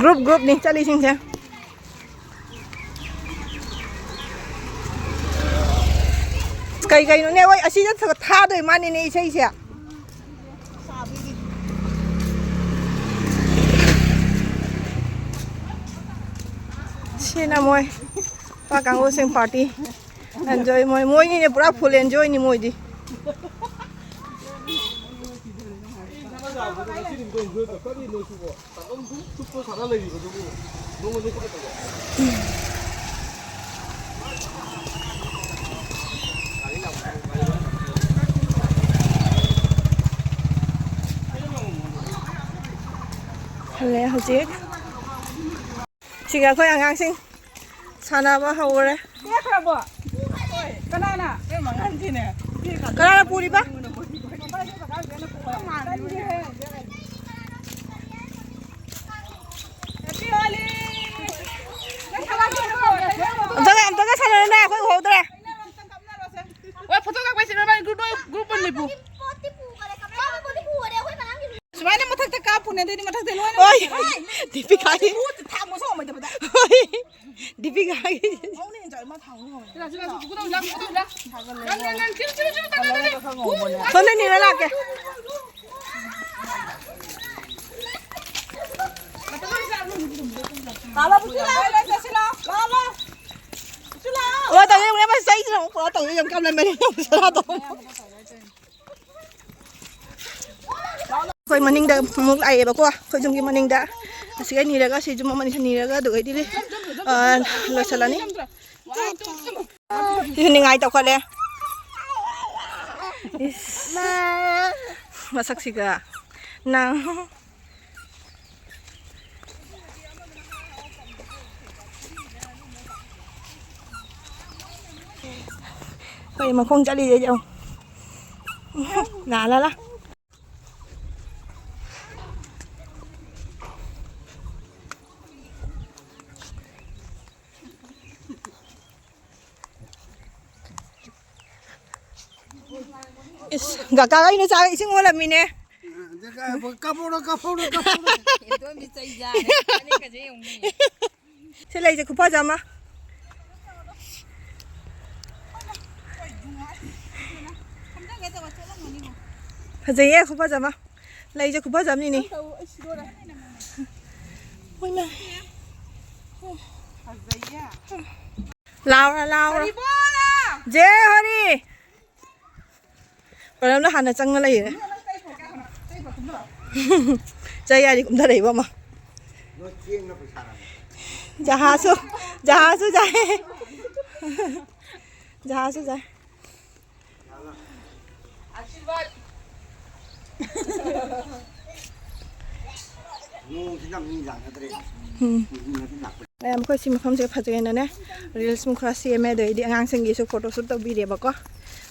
ꯒ꯭ꯔꯨꯞ ꯒ꯭ꯔꯨꯞꯅꯤ ꯆꯠꯂꯤꯁꯤꯡꯁꯦ꯫ ꯀꯩ ꯀꯩꯅꯣꯅꯦ, ꯍꯣꯏ, ꯑꯁꯤꯗ ꯊꯥꯗꯣꯏ ꯃꯥꯅꯤꯅꯦ ꯏꯁꯩꯁꯦ꯫ ꯁꯤꯅ ꯃꯣꯏ ꯄꯥ ꯀꯥꯡꯕꯨꯁꯤꯡ ꯄꯥꯔꯇꯤ ꯑꯦꯟꯖꯣꯏ꯫ ꯃꯣꯏ, ꯃꯣꯏꯅꯤꯅꯦ ꯄꯨꯔꯥ ꯐꯨꯜ ꯑꯦꯟꯖꯣꯏꯅꯤ ꯃꯣꯏꯗꯤ꯫ ꯍꯜꯂꯦ ꯍꯧꯖꯤꯛ꯫ ꯁꯤꯒ ꯑꯩꯈꯣꯏ ꯑꯉꯥꯡꯁꯤꯡ ꯁꯥꯟꯅꯕ ꯍꯧꯔꯦ꯫ ꯄꯦꯛꯈ꯭ꯔꯕꯣ? ꯀꯅꯥꯅ? ꯀꯅꯥꯅ ꯄꯨꯔꯤꯕ? ꯑꯝꯇꯒ, ꯑꯝꯇꯒ ꯁꯥꯟꯅꯔꯨꯅꯦ, ꯑꯩꯈꯣꯏ ꯎꯍꯧꯗ꯭ꯔꯦ꯫ ꯍꯣꯏ, ꯐꯣꯇꯣ ꯀꯥꯞꯄ ꯆꯠꯂꯣ, ꯅꯣꯏ ꯒ꯭ꯔꯨꯞ, ꯅꯣꯏ ꯒ꯭ꯔꯨꯞ ꯑꯣꯏꯅ ꯂꯦꯞꯄꯨ꯫ ꯁꯨꯃꯥꯏꯅ ꯃꯊꯛꯇ ꯀꯥꯞꯄꯨꯅꯦ, ꯑꯗꯩꯗꯤ ꯃꯊꯛꯇ ꯂꯣꯏꯅ ꯍꯣꯏ꯫ ꯗꯤꯄꯤꯀꯥꯒꯤ꯫ ꯊꯥꯡ ꯃꯁꯣꯛ ꯑꯃ ꯂꯩꯇꯕꯗ꯫ ꯍꯣꯏ꯫ ꯗꯤꯄꯤꯀꯥꯒꯤ꯫ ꯁꯣꯝꯗ ꯅꯤꯔ ꯂꯥꯛꯀꯦ꯫ ꯂꯥꯛꯑꯣ, ꯂꯥꯛꯑꯣ, ꯂꯥꯛꯑꯣ꯫ ꯑꯣ, ꯇꯧꯔꯦ, ꯌꯦꯡꯉꯨꯅꯦ, ꯃꯁꯤ ꯆꯩꯁꯤꯅ ꯑꯃꯨꯛ ꯄꯨꯔꯥ ꯇꯧꯔꯦ, ꯌꯥꯝ ꯀꯥꯞꯂꯝꯃꯦ, ꯌꯦꯡꯉꯨ, ꯁꯅꯥꯗꯣ꯫ ꯑꯩꯈꯣꯏ ꯃꯅꯤꯡꯗ ꯑꯃꯨꯛ ꯂꯥꯛꯑꯦꯕꯀꯣ, ꯑꯩꯈꯣꯏ ꯌꯨꯝꯒꯤ ꯃꯅꯤꯡꯗ꯫ ꯑꯁꯤꯒ ꯅꯤꯔꯒ, ꯁꯤ ꯌꯨꯝ ꯑꯃꯅꯤ ꯅꯤꯔꯒ, ꯑꯗꯨꯒꯩꯗꯤ, ꯑ, ꯂꯣꯏꯁꯤꯜꯂꯅꯤ꯫ ꯁꯤꯁꯨ ꯅꯤꯡꯉꯥꯏ ꯇꯧꯈꯠꯂꯦ꯫ ꯏꯁ꯫ ꯃꯁꯛꯁꯤꯒ꯫ ꯅꯪ꯫ ꯑꯩꯈꯣꯏ ꯃꯈꯣꯡ ꯆꯠꯂꯤꯁꯦ ꯌꯦꯡꯉꯣ꯫ ꯂꯥ ꯂꯥ ꯂꯥ꯫ ꯏꯁ, ꯀꯀꯥ ꯑꯩꯅ ꯆꯥꯛ ꯏꯁꯤꯡ ꯑꯣꯜꯂꯝꯃꯤꯅꯦ꯫ ꯀꯥꯞꯍꯧꯔꯣ, ꯀꯥꯞꯍꯧꯔꯣ, ꯀꯥꯞꯍꯧꯔꯣ꯫ ꯏꯇꯣꯝꯕꯤ ꯆꯩ ꯆꯥꯔꯦ꯫ ꯐꯅꯦꯛꯀꯁꯦ ꯌꯦꯡꯉꯨꯅꯦ꯫ ꯁꯤ ꯂꯩꯁꯦ ꯈꯨꯐꯖ ꯑꯃ꯫ ꯐꯖꯩꯌꯦ, ꯈꯨꯐꯖ ꯑꯃ꯫ ꯂꯩꯁꯦ ꯈꯨꯐꯖ ꯑꯃꯅꯤꯅꯦ꯫ ꯃꯣꯏꯅ ꯐꯖꯩꯌꯦ꯫ ꯂꯥꯎꯔ, ꯂꯥꯎꯔ꯫ ꯍꯔꯤꯕꯣꯂꯥ! ꯖꯦ ꯍꯔꯤ! ꯄ꯭ꯔꯅꯕꯅ ꯍꯥꯟꯅ ꯆꯪꯉ ꯂꯩꯔꯦ꯫ ꯆꯩ ꯌꯥꯔꯤ ꯀꯨꯝꯊꯔꯛꯏꯕ ꯑꯃ꯫ ꯖꯍꯥꯖꯁꯨ, ꯖꯍꯥꯖꯁꯨ ꯖꯥꯏ꯫ ꯖꯍꯥꯖꯁꯨ ꯖꯥꯏ꯫ ꯅꯣꯡꯁꯤꯅ ꯃꯤ ꯂꯥꯛꯅꯗ꯭ꯔꯦ꯫ ꯎꯝ꯫ ꯃꯤ ꯂꯥꯛꯄ꯫ ꯃꯌꯥꯝ, ꯑꯩꯈꯣꯏ ꯁꯤ ꯃꯐꯝꯁꯦ ꯐꯖꯩꯅꯅꯦ, reels ꯅꯨꯡ ꯈꯔ ꯁꯦꯝꯃꯦ, ꯑꯗꯩꯗꯤ ꯑꯉꯥꯡꯁꯤꯡꯒꯤꯁꯨ photo shoot ꯇꯧꯕꯤꯔꯦꯕꯀꯣ꯫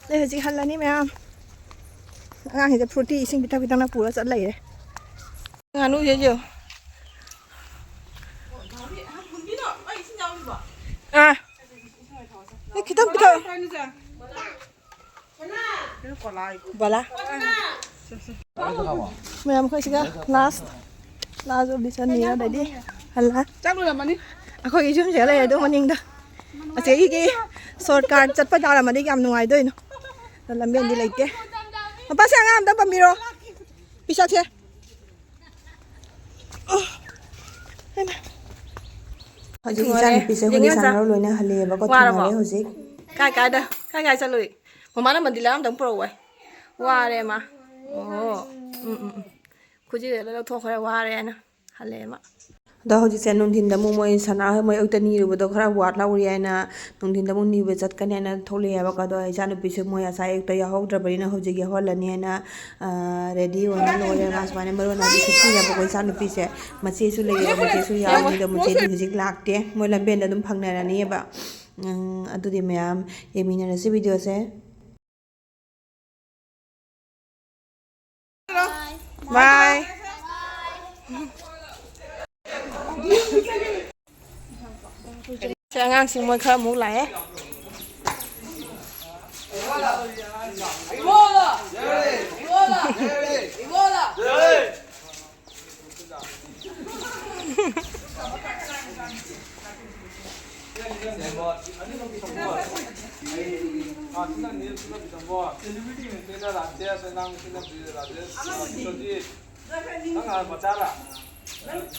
ꯑꯗꯩ ꯍꯧꯖꯤꯛ ꯍꯜꯂꯅꯤ ꯃꯌꯥꯝ꯫ ꯑꯉꯥꯡꯁꯤꯡꯁꯦ ꯐ꯭ꯔꯨꯇꯤ ꯏꯁꯤꯡ ꯄꯤꯊꯛ ꯄꯤꯊꯛꯅ ꯄꯨꯔ ꯆꯠ ꯂꯩꯔꯦ꯫ ꯉꯥꯅꯨꯁꯦ ꯌꯦꯡꯉꯨ꯫ ꯑꯥ꯫ ꯑꯦ, ꯈꯤꯇꯪ ꯄꯤꯊꯛꯑꯣ꯫ ꯕꯣꯂꯥ꯫ ꯃꯌꯥꯝ, ꯑꯩꯈꯣꯏ ꯁꯤꯒ last, last ꯑꯣꯏꯕꯤ ꯆꯠꯅꯤ, ꯑꯗꯩꯗꯤ ꯍꯜꯂꯛ꯫ ꯆꯥꯛ ꯂꯣꯏꯔꯝꯃꯅꯤ꯫ ꯑꯩꯈꯣꯏꯒꯤ ꯌꯨꯝꯁꯤꯒ ꯂꯩꯔꯦ ꯑꯗꯨ ꯃꯅꯤꯡꯗ꯫ ꯑꯁꯤꯒꯤ short cut ꯆꯠꯄ ꯇꯥꯔꯝꯃꯗꯤ ꯌꯥꯝ ꯅꯨꯡꯉꯥꯏꯗꯣꯏꯅꯣ꯫ ꯑꯗꯣ ꯂꯝꯕꯦꯟꯗꯤ ꯂꯩꯇꯦ꯫ ꯃꯄꯥꯁꯦ ꯑꯉꯥꯡ ꯑꯝꯇ ꯄꯝꯕꯤꯔꯣ꯫ ꯄꯤꯁꯛꯁꯦ꯫ ꯍꯧꯖꯤꯛ ꯂꯣꯏꯔꯦ꯫ ꯏꯆꯥꯅꯨꯄꯤꯁꯦ ꯑꯩꯈꯣꯏꯗꯤ ꯌꯦꯡꯉꯦ ꯃꯆꯥ꯫ ꯁꯥꯟꯅꯔꯨ ꯂꯣꯏꯅ ꯍꯜꯂꯛꯑꯦꯕꯀꯣ, ꯋꯥꯔꯕꯣ? ꯊꯦꯡꯅꯔꯦ ꯍꯧꯖꯤꯛ꯫ ꯀꯥꯏ ꯀꯥꯏꯗ? ꯀꯥꯏ ꯀꯥꯏ ꯆꯠꯂꯨꯏ? ꯃꯃꯥꯅ ꯃꯟꯗꯤꯂꯥ ꯑꯝꯇꯪ ꯄꯨꯔꯛꯎ ꯍꯥꯏ꯫ ꯋꯥꯔꯦ ꯃꯥ꯫ ꯑꯣ꯫ ꯎꯝ, ꯎꯝ, ꯎꯝ꯫ ꯈꯨꯖꯤꯗ ꯂꯣꯏ ꯂꯧꯊꯣꯛꯈ꯭ꯔꯦ, ꯋꯥꯔꯦꯅ꯫ ꯍꯜꯂꯛꯑꯦ ꯃꯥ꯫ ꯑꯗꯣ ꯍꯧꯖꯤꯛꯁꯦ ꯅꯨꯡꯊꯤꯟꯗ ꯑꯃꯨꯛ ꯃꯣꯏ ꯁꯅꯥ ꯍꯣꯏ ꯃꯣꯏ ꯑꯌꯨꯛꯇ ꯅꯤꯔꯨꯕꯗꯣ ꯈꯔ ꯋꯥꯠꯍꯧꯔꯤ ꯍꯥꯏꯅ ꯅꯨꯡꯊꯤꯟꯗ ꯑꯃꯨꯛ ꯅꯤꯕ ꯆꯠꯀꯅꯤ ꯍꯥꯏꯅ ꯊꯣꯛꯂꯛꯑꯦꯕꯀꯣ꯫ ꯑꯗꯣ ꯏꯆꯥꯅꯨꯄꯤꯁꯨ ꯃꯣꯏ ꯉꯁꯥꯏ ꯑꯌꯨꯛꯇ ꯌꯥꯎꯍꯧꯗ꯭ꯔꯕꯅꯤꯅ ꯍꯧꯖꯤꯛ ꯌꯥꯎꯍꯜꯂꯅꯤ ꯍꯥꯏꯅ, ꯑ, ꯔꯦꯗꯤ ꯑꯣꯏꯅ ꯂꯣꯏꯔꯦ꯫ ꯃꯥ ꯁꯨꯃꯥꯏꯅ ꯃꯔꯣꯟ ꯍꯥꯏꯗꯤ ꯁꯛꯄꯤꯅꯦꯕꯀꯣ ꯏꯆꯥꯅꯨꯄꯤꯁꯦ꯫ ꯃꯆꯦꯁꯨ ꯂꯩꯌꯦꯕ, ꯃꯆꯦꯁꯨ ꯌꯥꯎꯅꯤ꯫ ꯑꯗꯣ ꯃꯆꯦꯗꯤ ꯍꯧꯖꯤꯛ ꯂꯥꯛꯇꯦ, ꯃꯣꯏ ꯂꯝꯕꯦꯟꯗ ꯑꯗꯨꯝ ꯐꯪꯅꯔꯅꯤꯕ꯫ ꯎꯝ, ꯑꯗꯨꯗꯤ ꯃꯌꯥꯝ ꯌꯦꯡꯃꯤꯟꯅꯔꯁꯤ ꯚꯤꯗꯤꯑꯣꯁꯦ꯫ ꯕꯥꯏ꯫ ꯁꯤ ꯑꯉꯥꯡꯁꯤꯡ ꯃꯣꯏ ꯈꯔ ꯑꯃꯨꯛ ꯂꯥꯛꯑꯦ꯫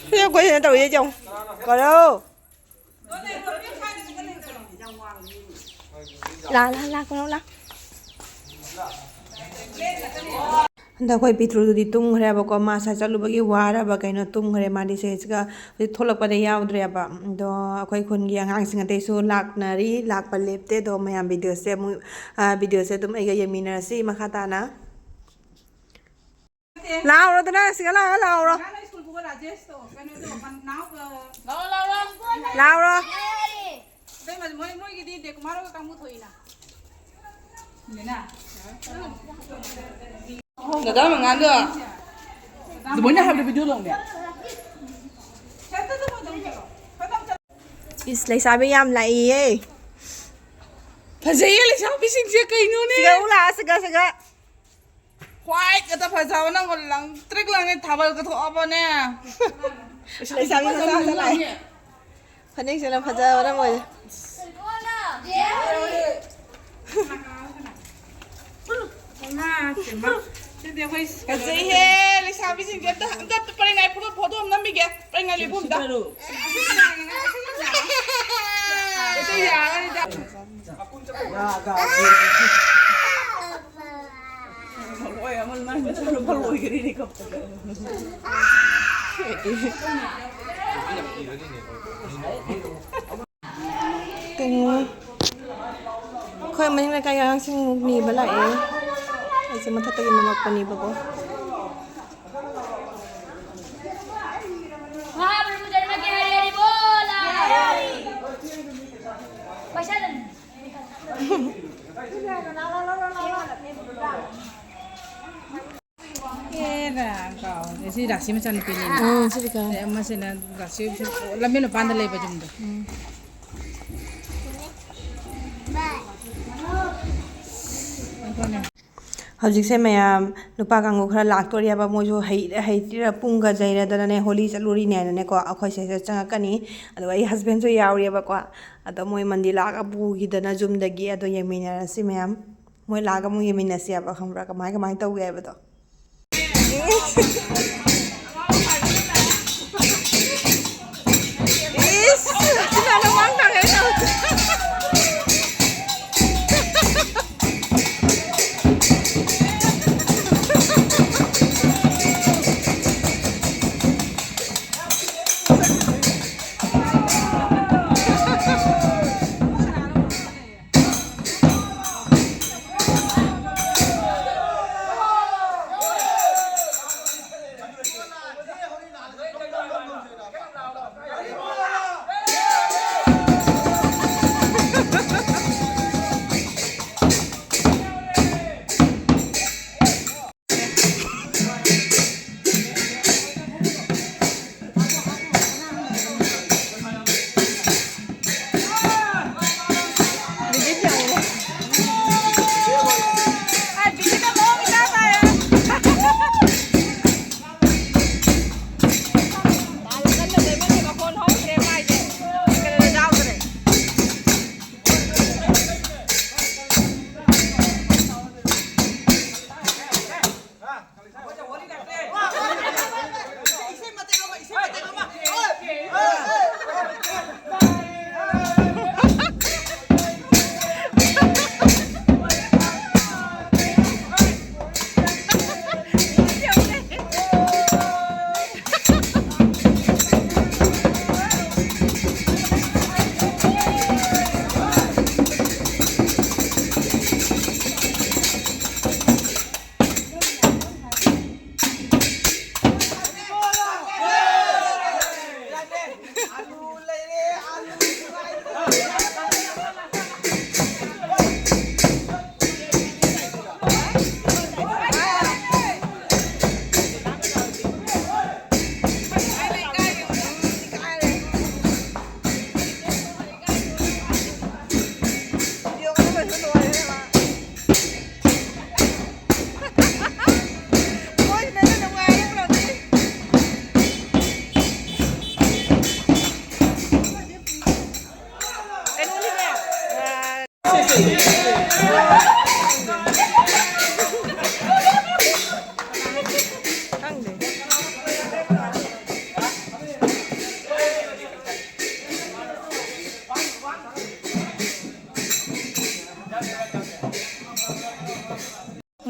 ꯁꯤ ꯑꯩꯈꯣꯏ ꯁꯤꯗ ꯇꯧꯔꯤꯁꯦ ꯌꯦꯡꯉꯨ꯫ ꯀꯔꯣ꯫ ꯂꯥ, ꯂꯥ, ꯂꯥ, ꯀꯔꯣ, ꯂꯥ꯫ ꯍꯟꯗꯛ ꯑꯩꯈꯣꯏ ꯄꯤꯇ꯭ꯔꯨꯗꯨꯗꯤ ꯇꯨꯝꯈ꯭ꯔꯦꯕꯀꯣ꯫ ꯃꯥ ꯉꯁꯥꯏ ꯆꯠꯂꯨꯕꯒꯤ ꯋꯥꯔꯕ ꯀꯩꯅꯣ ꯇꯨꯝꯈ꯭ꯔꯦ꯫ ꯃꯥꯗꯤ ꯁꯤꯁꯤꯒ ꯍꯧꯖꯤꯛ ꯊꯣꯛꯂꯛꯄꯗ ꯌꯥꯎꯗ꯭ꯔꯦꯕ꯫ ꯑꯗꯣ ꯑꯩꯈꯣꯏ ꯈꯨꯟꯒꯤ ꯑꯉꯥꯡꯁꯤꯡ ꯑꯇꯩꯁꯨ ꯂꯥꯛꯅꯔꯤ, ꯂꯥꯛꯄ ꯂꯦꯞꯇꯦ꯫ ꯑꯗꯣ ꯃꯌꯥꯝ ꯚꯤꯗꯤꯑꯣꯁꯦ ꯑꯃꯨꯛ, ꯑ, ꯚꯤꯗꯤꯑꯣꯁꯦ ꯑꯗꯨꯝ ꯑꯩꯒ ꯌꯦꯡꯃꯤꯟꯅꯔꯁꯤ ꯃꯈꯥ ꯇꯥꯅ꯫ ꯂꯥꯎꯔꯣꯗꯅ, ꯁꯤꯒ ꯂꯥꯛꯑꯒ ꯂꯥꯎꯔꯣ꯫ ꯉꯔꯥꯡ ꯅꯣꯏ ꯁ꯭ꯀꯨꯜ ꯄꯨꯕ ꯔꯥꯖꯦꯁꯇꯣ, ꯀꯩꯅꯣꯗꯣ, ꯃꯅꯥꯎ, ꯑ, ꯂꯥꯎꯔꯣ, ꯂꯥꯎꯔꯣ꯫ ꯑꯇꯩ ꯃ-, ꯃꯣꯏ, ꯃꯣꯏꯒꯤꯗꯤ ꯗꯦꯀꯨꯃꯥꯔ ꯍꯣꯏꯒ ꯀꯥꯡꯕꯨ ꯊꯣꯛꯏꯅ꯫ ꯗꯗꯥ ꯃꯉꯥꯟꯗꯣ ꯑꯗꯨꯃꯥꯏꯅ ꯍꯥꯏꯕꯗ ꯚꯤꯗꯤꯑꯣ ꯂꯧꯅꯦ꯫ ꯏꯁ, ꯂꯩꯁꯥꯕꯤ ꯌꯥꯝ ꯂꯥꯛꯏꯌꯦ꯫ ꯐꯖꯩꯌꯦ ꯂꯩꯁꯥꯕꯤꯁꯤꯡꯁꯦ ꯀꯩꯅꯣꯅꯦ꯫ ꯁꯤꯒ ꯎ ꯂꯥꯛꯑ, ꯁꯤꯒ, ꯁꯤꯒ꯫ ꯈ꯭ꯋꯥꯏ ꯈꯛꯇ ꯐꯖꯕ ꯅꯪꯕꯨ ꯂꯪꯇ꯭ꯔꯤꯛ ꯂꯪꯉꯦ ꯊꯥꯕꯜꯒ ꯊꯣꯛꯑꯕꯅꯦ꯫ ꯂꯩꯁꯥꯕꯤ ꯃꯆꯥ ꯑꯃ ꯂꯥꯛꯑꯦ꯫ ꯐꯅꯦꯛꯁꯤꯅ ꯐꯖꯕꯅ ꯂꯣꯏꯔꯦ꯫ ꯐꯖꯩꯍꯦ ꯂꯩꯁꯥꯕꯤꯁꯤꯡꯁꯦ꯫ ꯑꯝꯇ, ꯑꯝꯇ ꯄꯔꯦꯡ ꯂꯥꯏ ꯐꯣꯇꯣ, ꯐꯣꯇꯣ ꯑꯃ ꯅꯝꯕꯤꯒꯦ꯫ ꯄꯔꯦꯡ ꯂꯥꯏ ꯂꯦꯞꯄꯨ ꯑꯝꯇ꯫ ꯑꯗꯨ ꯌꯥꯔꯣꯏꯗ꯫ ꯃꯔꯣꯏ ꯑꯃ ꯅꯪ ꯅꯆꯥꯅꯨꯄꯥ ꯂꯣꯏꯈ꯭ꯔꯦꯅꯦ ꯀꯞꯄꯗ꯫ ꯀꯩꯅꯣ? ꯑꯩꯈꯣꯏ ꯃꯅꯤꯡ ꯂꯩꯀꯥꯏꯒꯤ ꯑꯉꯥꯡꯁꯤꯡ ꯅꯤꯕ ꯂꯥꯛꯑꯦ꯫ ꯑꯩꯁꯦ ꯃꯊꯛꯇꯒꯤ ꯅꯝꯃꯛꯄꯅꯦꯕꯀꯣ꯫ महाप्रभु जन्म के हरि हरि बोल। पैसा दे। ꯑꯦ, ꯀꯥꯎ꯫ ꯁꯤ ꯔꯥꯁꯤ ꯃꯆꯥꯅꯨꯄꯤꯅꯤ꯫ ꯎꯝ, ꯁꯤꯗꯤ ꯀꯥꯎ꯫ ꯑꯦ, ꯑꯃꯁꯤꯅ ꯔꯥꯁꯤ ꯂꯝꯕꯦꯜ ꯃꯄꯥꯟꯗ ꯂꯩꯕ ꯌꯨꯝꯗꯣ꯫ ꯎꯝ꯫ ꯍꯧꯖꯤꯛꯁꯦ ꯃꯌꯥꯝ ꯅꯨꯄꯥ ꯀꯥꯡꯕꯨ ꯈꯔ ꯂꯥꯛꯇꯣꯔꯤꯑꯕ, ꯃꯣꯏꯁꯨ ꯍꯩꯔ ꯍꯩꯇ꯭ꯔꯤꯔ ꯄꯨꯡꯒ ꯌꯩꯔꯗꯅꯅꯦ ꯍꯣꯂꯤ ꯆꯠꯂꯨꯔꯤꯅꯦꯅꯅꯦꯀꯣ, ꯑꯩꯈꯣꯏ ꯁꯤꯗ ꯆꯪꯉꯛꯀꯅꯤ꯫ ꯑꯗꯨꯒ ꯑꯩ ꯍꯁꯕꯦꯟꯁꯨ ꯌꯥꯎꯔꯤꯑꯕꯀꯣ꯫ ꯑꯗꯣ ꯃꯣꯏ ꯃꯟꯗꯤꯔ ꯂꯥꯛꯑꯒ ꯄꯨꯈꯤꯗꯅ ꯌꯨꯝꯗꯒꯤ꯫ ꯑꯗꯣ ꯌꯦꯡꯃꯤꯟꯅꯔꯁꯤ ꯃꯌꯥꯝ꯫ ꯃꯣꯏ ꯂꯥꯛꯑꯒ ꯑꯃꯨꯛ ꯌꯦꯡꯃꯤꯟꯅꯁꯤ ꯍꯥꯏꯕ, ꯈꯪꯕ꯭ꯔꯥ? ꯀꯃꯥꯏ ꯀꯃꯥꯏꯅ ꯇꯧꯒꯦ ꯍꯥꯏꯕꯗꯣ꯫ ꯏꯁ! ꯁꯤꯅ ꯃꯃꯥꯡ ꯊꯪꯉꯩ ꯇꯧ꯫